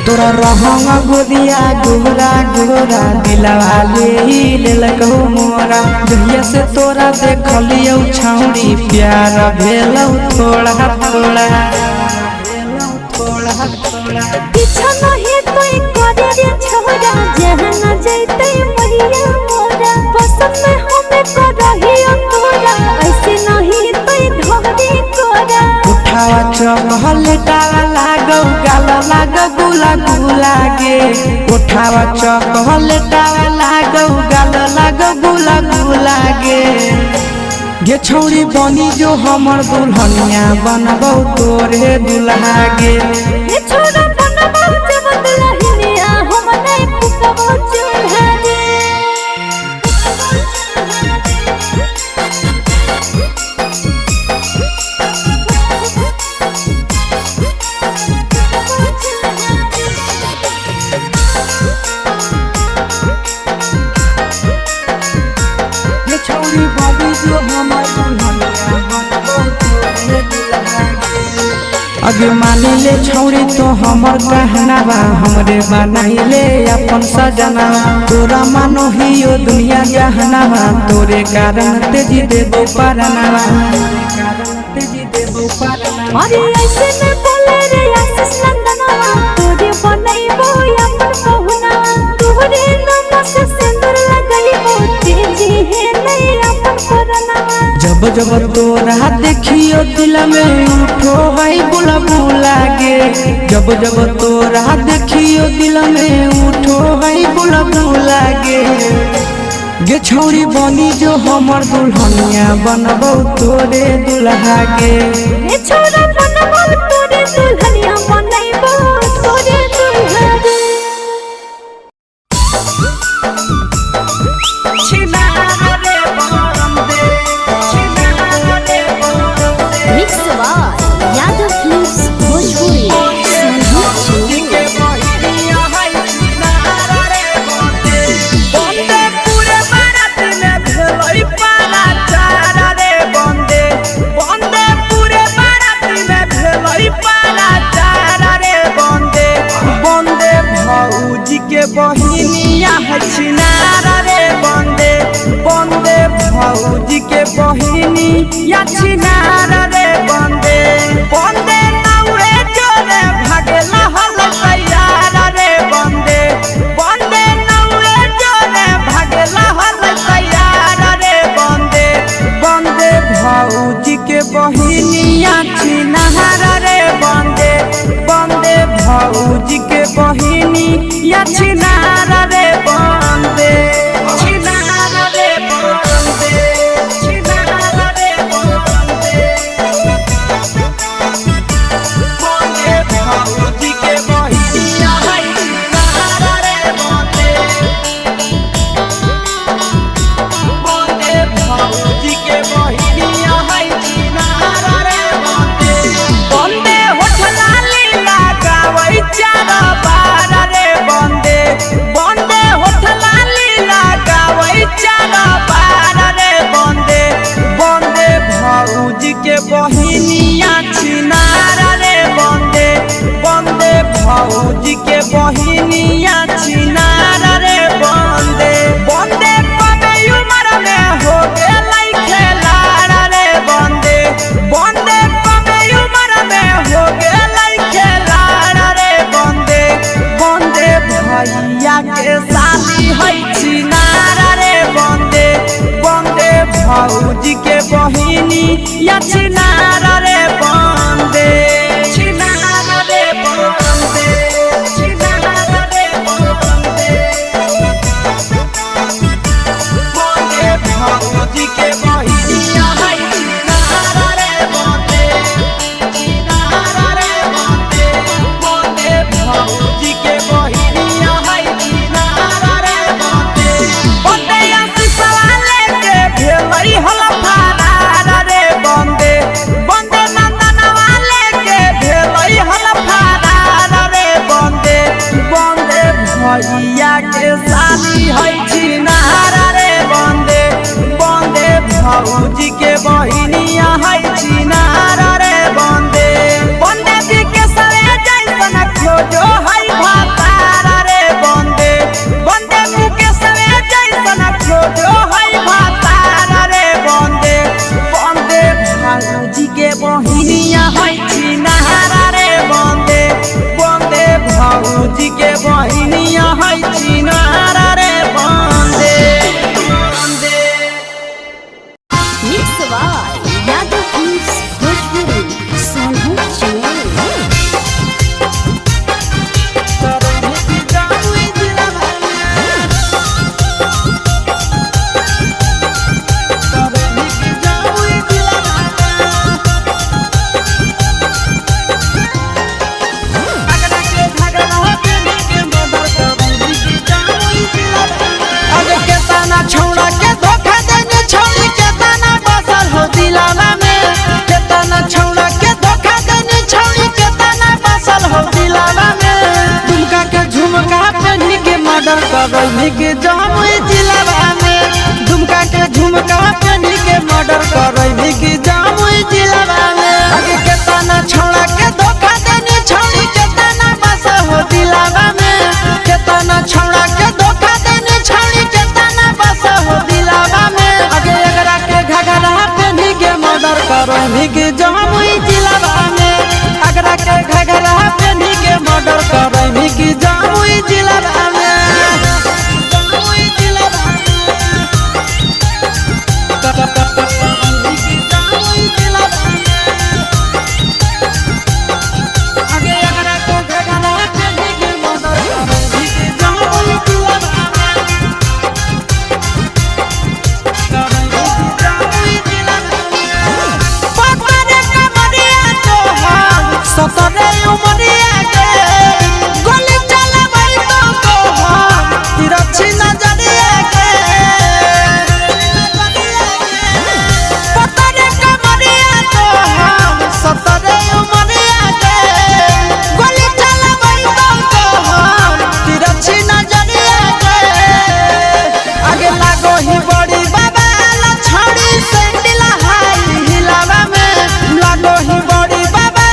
S3: तोरा रहंग गोदिया गोरा गोरा दिलवा ले लेलकौ मोरा। जहिया से तोरा देखलियौ छौड़ी प्यार भेलौ थोड़ा थोड़ा।
S5: पीछा नहीं तोय करे रे छोरा जहाँ न जैते मरिया मोरा। पसंद में हमें करही तोरा ऐसे नहीं तोय धरे कोरा।
S3: उठावा चॉकलेटावा लागौ गाल लागौ गुला गुला गे। उठावा चॉकलेटावा लागौ गाल लागौ गुला गुला गे। गे छौड़ी बनी जो हमर दुल्हनिया बनबौ तोरे दुल्हा गे।
S5: रे छोरा बनबो जब दुल्हनिया हम नहीं फुकबो चूल्हा रे। फुकबो चूल्हा
S3: गे छौड़ी बनी जो हमर दुल्हनिया बनबौ तोरे दुल्हा गे। अगे मानी ले छौड़ी तो हमर कहनावा हमरे बनाइले अपन सजना। तोरा मानो हियो दुनिया जहनावा तोरे कारण तेजी देबो परनावा।
S5: अरे ऐसे में बोले रे आशीष नंदनवा तोरे बनैबो अपन पहुना। तोरे नाम से सिंदूर लगैबो तेजी है नहीं अपन परनावा।
S3: जब जब तोरा देखियो दिल में उठो है बुला बुला गे। जब जब तोरा देखियो दिल में उठो है बुला बुला गे। गे छौड़ी बनी जो हमर दुल्हनिया बनबौ तोरे दुल्हा गे।
S5: रे छोरा बनबो तोरे दुल्हनिया बनैबो तोरे दुल्हा रे।
S2: Mix by Yadav films Bhojpuri.
S4: के बहिनिया है छिनारा रे बंदे बंदे भौजी के बहिनी या छिनारा रे बंदे बंदे नाउरे जोरे भागेला हल तैयार रे बंदे बंदे नाउरे जोरे भागेला हल तैयार रे बंदे बंदे भौजी के बहिनिया छिनारा रे बंदे बंदे भौजी के बहिनी या छिनारा रे बंदे छिनारा रे बंदे छिनारा रे बंदे। बहिनी या छिनारा रे बंदे छिनारा रे बंदे छिनारा रे बंदे बंदे भौजी के बहिनी है छिनारा रे बंदे छिनारा रे बंदे बंदे भौजी के बहिनी है छिनारा रे बंदे बंदे आशीषवा लेके भेलई हल फारारा रे बंदे बंदे नंदनवा लेके भेलई हल फारारा रे बंदे बंदे भैया के साली है छिनारा रे बंदे बंदे भौजी के बहिनिया है छिनारा रे बंदे बंदे जी के सरे जैसन खोजो है भातारा रे बंदे बंदे मुकेश रे जैसन खोजो है भातारा रे बंदे बंदे भौजी के बहिनिया है छिनारा रे बंदे बंदे भौजी के बहिनिया है छिनारा रे बंदे बंदे
S5: mix by Yadav films Bhojpuri Sonu Channel.
S4: अरे केतना छौड़ा के धोखा देने छौड़ी केतना बसल हो दिलावा में केतना छौड़ा के धोखा देने छौड़ी केतना बसल हो दिलावा में दुमका के झुमका पहनी के मर्डर करैनी के जमुई जिलावा में दुमका के झुमका पहनी के मर्डर करैनी के जमुई जिलावा में अरे केतना छौड़ा के धोखा देने छौड़ी केतना बसल हो दिलावा में केतना छौड़ा के धोखा देने छौड़ी केतना बस हो दिलावा में अगे एकरा के घघरा पेन्ही के मर्डर करैनी के जमुई जिलावा में अगरा के घघरा पेन्ही के मर्डर करैनी के जमुई जिलावा में जमुई जिलावा में जमुई जिलावा में अगे एकरा के घघरा पेन्ही के मर्डर करैनी के जमुई जिलावा में सतरे उमरिया के गोली चलाबै तो तोहर तिरछी नजरिया के पतरे कमरिया तोहर सतरे उमरिया के गोली चलाबै तो तोहर तिरछी नजरिया के आगे लागो ही बड़ी बाबा छड़ी सैंडल हाई हिलावा में लागो ही बड़ी बाबा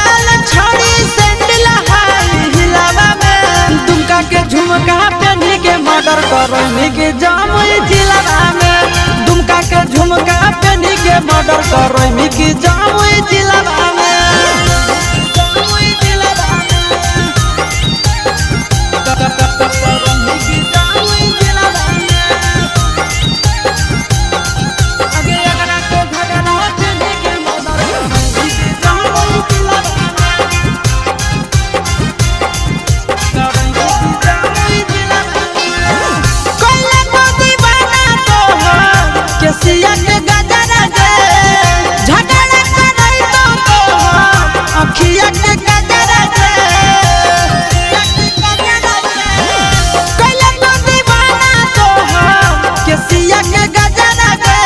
S4: छड़ी सैंडल हाई हिलावा में दुमका के झुमका पहनी के मर्डर करैनी के जमुई जिलावा में दुमका के झुमका पहनी के मर्डर करैनी के जमुई जिलावा में जमुई जिलावा में जमुई जिलावा में अगे एकरा के घघरा पेन्ही के मर्डर करैनी के जमुई जिलावा में कोइला मोती बना तोहर केसिया के गजरा दे झगड़ा करई तो तोहर अखिया के गजरा दे कोइला मोती बना तोहर केसिया के गजरा दे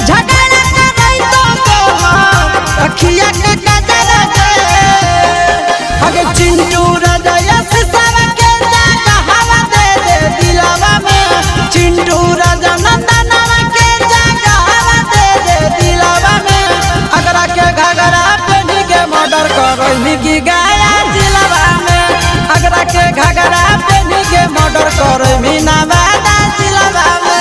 S4: झगड़ा करई तो तोहर अखिया के गजरा दे अगे चिंटू राजा यस सारा के जागा हवा दे दे दिलावा में चिंटू राजा नंदनवा के जागा हवा दे दे दिलावा में अगरा के घघरा पेन्ही के मर्डर करैनी की गाया जिलावा में अगरा के घघरा पेन्ही के मर्डर करैनी नवादा जिलावा में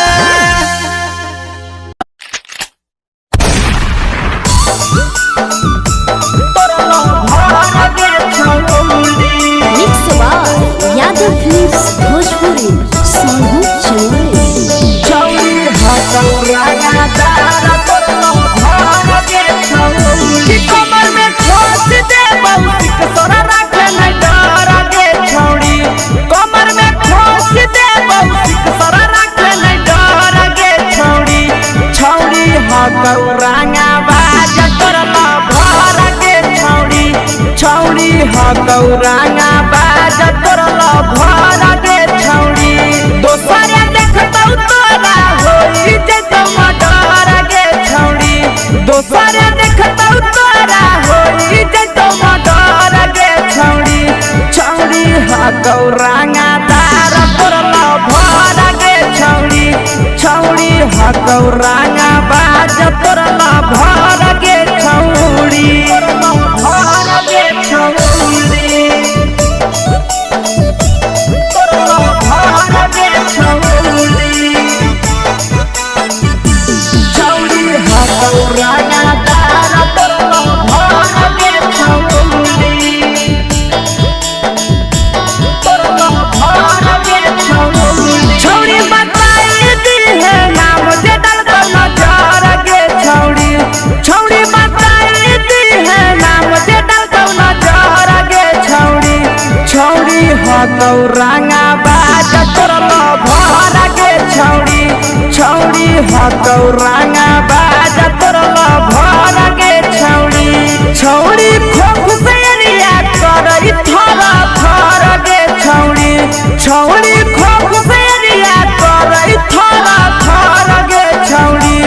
S5: mix by Yadav films Bhojpuri Sonu Channel.
S4: छौरी हटौ राजा तारा तोर रंगा बाज तोर लभर गे छौड़ी। दोसर देखतौ तोरा होई जैतौ मर्डर गे छौड़ी। दोसर देखतौ तोरा होई जैतौ मर्डर गे छौड़ी। छौड़ी हकौ रंगा दार तोर लभर गे छौड़ी। छौड़ी हकौ रंगा बाज तोर लभर गे छौड़ी। भर गे छौड़ी। तोर लभर गे छौड़ी। छौड़ी हकौ रंगा दार तोर लभर गे छौड़ी। तोर लभर गे छौड़ी। छौड़ी बताई दी है नाम जे डालतौ नजर गे छौड़ी। छौड़ी बताई दी है नाम जे डालतौ नजर गे छौड़ी। छौड़ी हकौ रंगा बाज तोर लभर गे छौड़ी। छौड़ी हकौ रंगा बाज तोर लभर गे छौड़ी। छौड़ी खोख से एरिया करई थर थर गे छौड़ी। छौड़ी खोख से एरिया करई थर थर गे छौड़ी।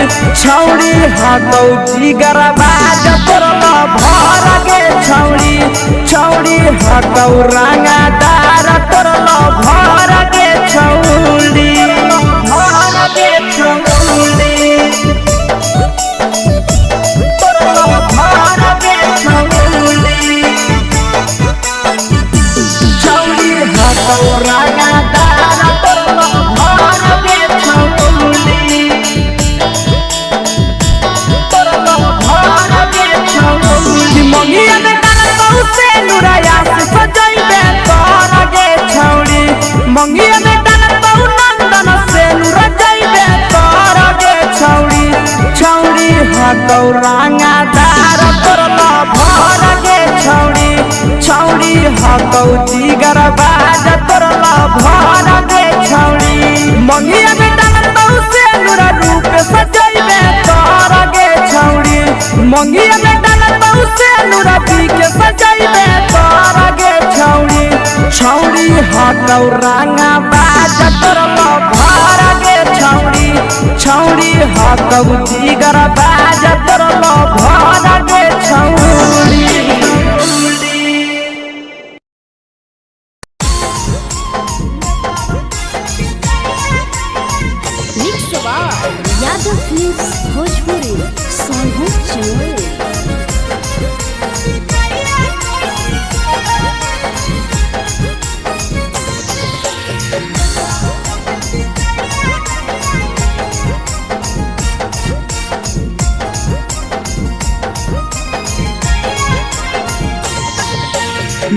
S4: छौड़ी हकौ जिगर बाज तोर लभर गे छौड़ी। छौड़ी हकौ रंगा दार तोर लभर गे छौड़ी। भर गे छौड़ी। तोर लभर गे छौड़ी। छौड़ी हकौ रंगा दार तोर लभर गे छौड़ी। तोर लभर गे छौड़ी। मंगिया में डालतौ से नुराया से सजैबे तोर गे छौड़ी। मंगिया में डालतौ नंदन से नुरा जैबे तोर गे छौड़ी। छौड़ी हकौ रंगा दार तोर लभर गे छौड़ी। छौड़ी हकौ जिगर बाज तोर लभर गे छौड़ी। मंगिया में डालतौ से नुरा रूप सजैबे तोर गे छौड़ी। मंगिया में डालतौ से नुरा पी के सजैबे तोर गे छौड़ी। छौड़ी हकौ रंगा बाज तोर लभर गे छौड़ी। छौड़ी हकौ जिगर बाज तोर लभर गे छौड़ी।
S5: Mix by Yadav films Bhojpuri Sonu Chamoli.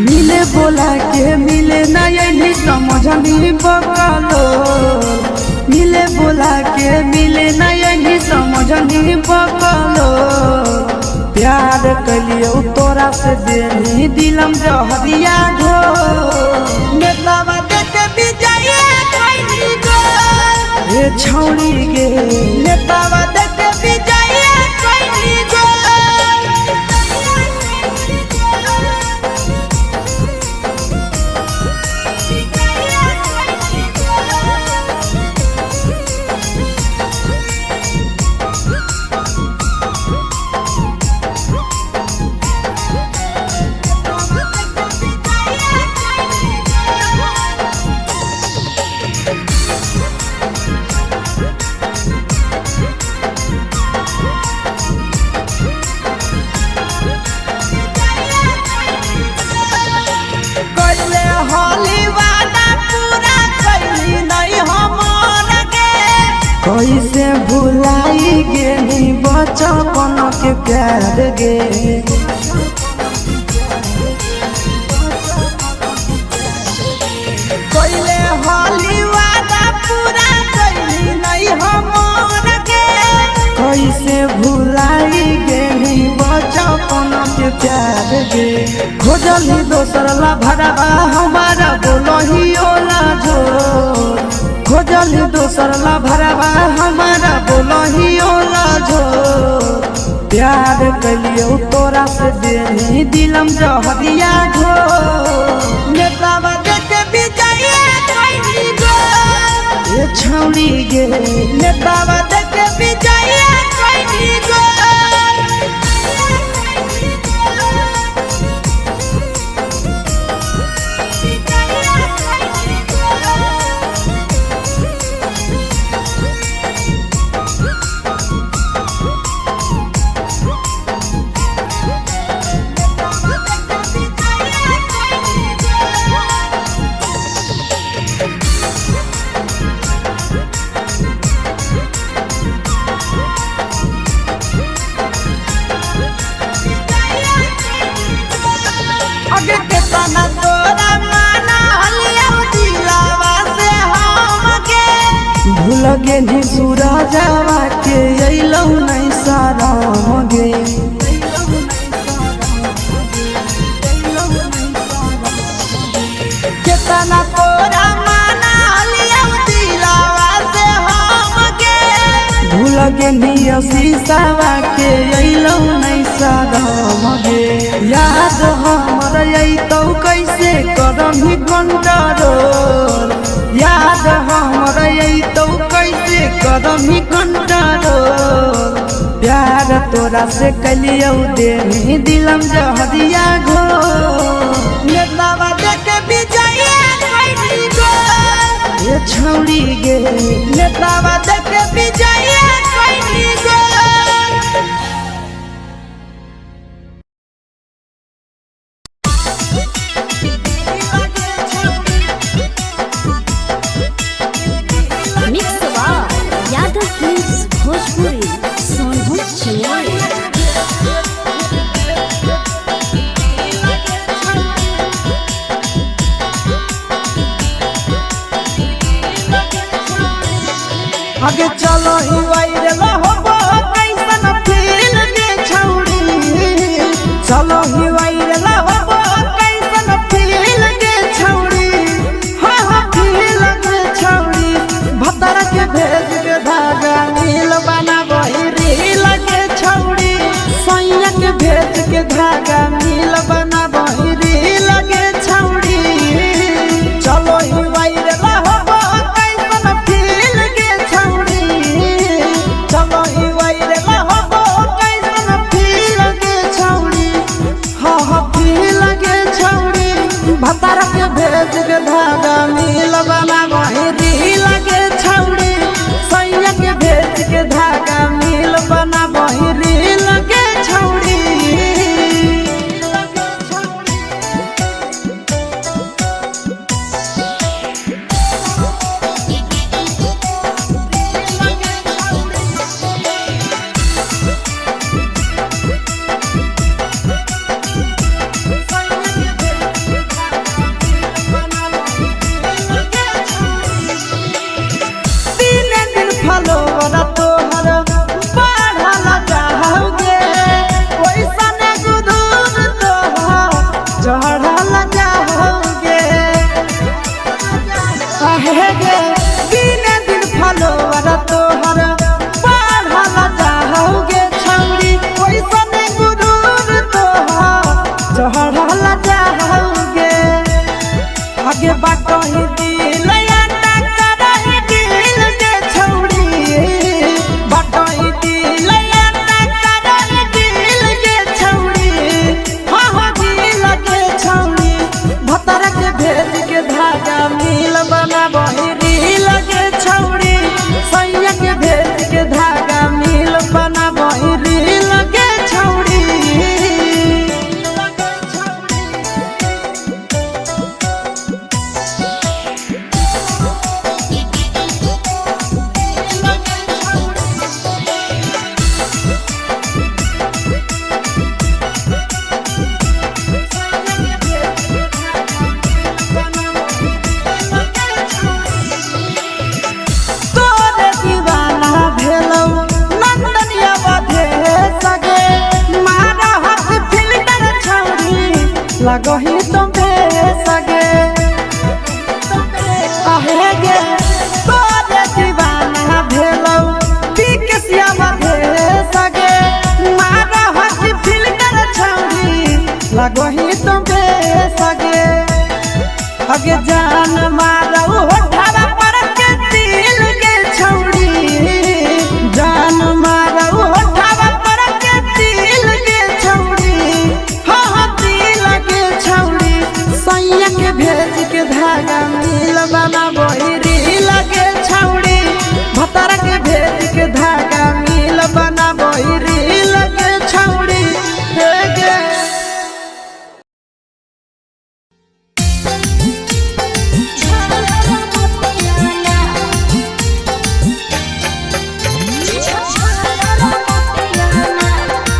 S1: मिले बोला के मिले नहीं समझनी बकलो। मिले बोला के मिले नहीं समझनी बकलो। प्यार कलियो तोरा से देनी दिलम जहरिया घो। नेतावा देखे विजय कैली गो। हे छौड़ी गे नेतावा देखे विजय कैली गो। कैसे भुलाई गेली बचपन के प्यार गे। कैले होली वादा पूरा कैली नहीं हमर गे। कैसे भुलाई गेली बचपन के प्यार गे। खोजली दोसर ला भरवा हमारा बोलही ओला जो। खोजली दोसर ला भरवा हमारा बोलही ओला जो। प्यार कलियो तोरा से देनी दिलम जहरिया घो
S4: नेतावा देख विजय कोइनी गो
S1: ए छौड़ी गे
S4: नेतावा देख विजय कोइनी गो अगे केतना तोरा माना हलिया दिलावा से हमके
S1: भूल गेनी सूरजवा के अइलौ नहीं शरम गे
S4: केतना तोरा माना हलिया दिलावा से हमके
S1: भूल गेनी शीशावा के अइलौ नहीं शरम गे याद हमर अइतौ कैसे करम कंट्रोल याद हमर अइतौ कैसे करम कंट्रोल प्यार तोरा से कलियौ देनी दिलम जहरिया घो
S4: नेतावा देख विजय कोइनी गो
S1: ए छौड़ी गे
S4: नेतावा देख विजय कोइनी गो
S5: mix by Yadav films Bhojpuri Sonbhadra Chennai.
S4: आगे चलो ही वायरल होबो कैसन फील के छौड़ी चलो ही वायरल होबो कैसन फील के छौड़ी हाँ हाँ फील के छौड़ी भतर के भेज के धागा नील बना वही रील के छौड़ी सैया के भेज के धागा नील बना वही रील के छौड़ी चलो ही वायरल होबो कैसन फील के छौड़ी चलो ही वायरल होबो कैसन फील के छौड़ी हाँ हाँ फील के छौड़ी भतार के भेज के धागा मिल बना वही रील के छौड़ी सैया के भेज के धागा मिल बना वही रील के छौड़ी दिन दिन फलोवर तोहर बढ़ल जाओगे ओइसन गुदूर तोहर चढ़ल जाओगे आहे गे दिन दिन फलोवर तोहर बढ़ल जाओगे छौरी ओइसन गुदूर तोहर चढ़ल जाओगे आगे बाटही दिल आटा करही दिल के छौड़ी बाटही दिल आटा करही दिल के छौड़ी हाँ हाँ दिल के छौड़ी भतर के भेज के धागा मिल बना बही रील के छौड़ी सैया के भेज के धागा मिल बना बही रील के छौड़ी तोरे दीवाना भेलौ नंदनिया बधे सगे मारा हाथ फिल्टर छौरी लगही तुम सगे आहे गे तोरे दीवाना भेलौ पीकसिया बधे सगे मारा लगही तो बेसगे। अगे जान मारऊ होठवा पर के दिल के छौड़ी, जान मारऊ होठवा पर के दिल के छौड़ी, हाँ हाँ दिल के छौड़ी। सैया के भेज के धागा मिल बना बहिरी लगे छौड़ी, भतार के भेज के धागा मिल बना बहिरी लगे छौड़ी। हे गे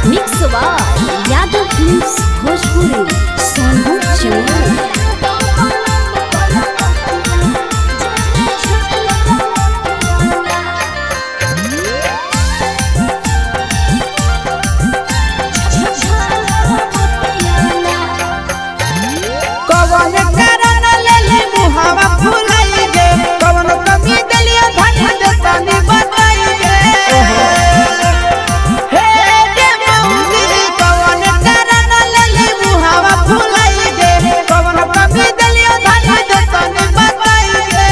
S5: mix by Yadav films Bhojpuri Sonpur Chennai.
S4: कवन कारण लेले मुहावा फुलाई गे, कवन कमी देलियो धन देतानी बताई गे। हे गे मौगी कवन कारण लेले मुहावा फुलाई गे, कवन कमी देलियो धन देतानी बताई गे।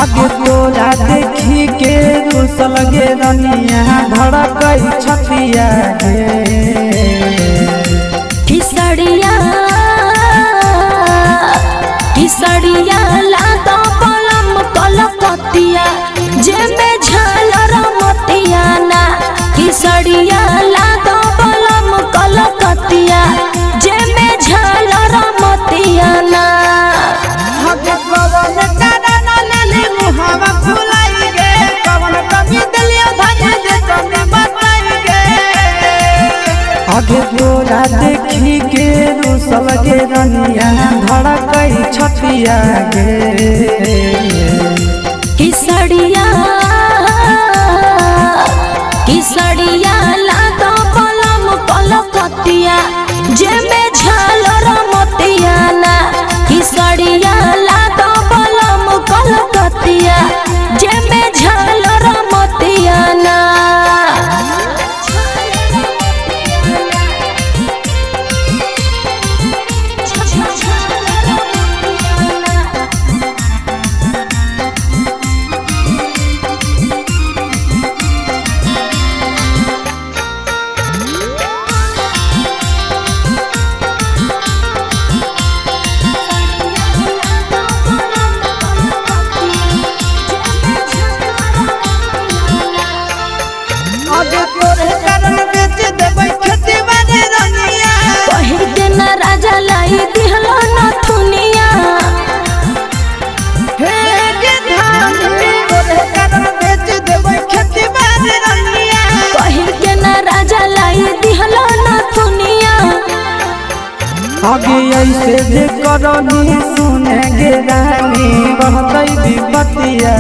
S3: आगे तोरा देखी के रुसल गे रनिया धड़कई छतिया गे।
S5: किसड़िया किसड़िया लादा पलम कलकतिया जेमे झालर मोतिया ना। किसड़िया लादा पलम कलकतिया जेमे झालर मोतिया ना।
S4: हगे कवन कारण लेले मुहावा फुलाई गे, कवन कमी देलियो धन देतानी बताई गे।
S3: आगे तोरा देखी के रुसल गे रनिया धड़कई छतिया गे।
S5: किसड़िया किसड़िया लादा पलम कलकतिया जेमे झालर मोतिया ना। किसड़िया लादा पलम कलकतिया जेमे झालर मोतिया ना।
S4: आगे तोरे कारण बेच देबै खेती बाड़ी रनिया,
S5: कही के ना राजा लाई दिहलो नथुनिया।
S4: हे गे धानी तोरे कारण बेच देबै खेती बाड़ी रनिया।
S5: कही के ना राजा लाई दिहलो नथुनिया।
S3: आगे ऐसे जे करनी सुने गे रानी बढ़तई विपतिया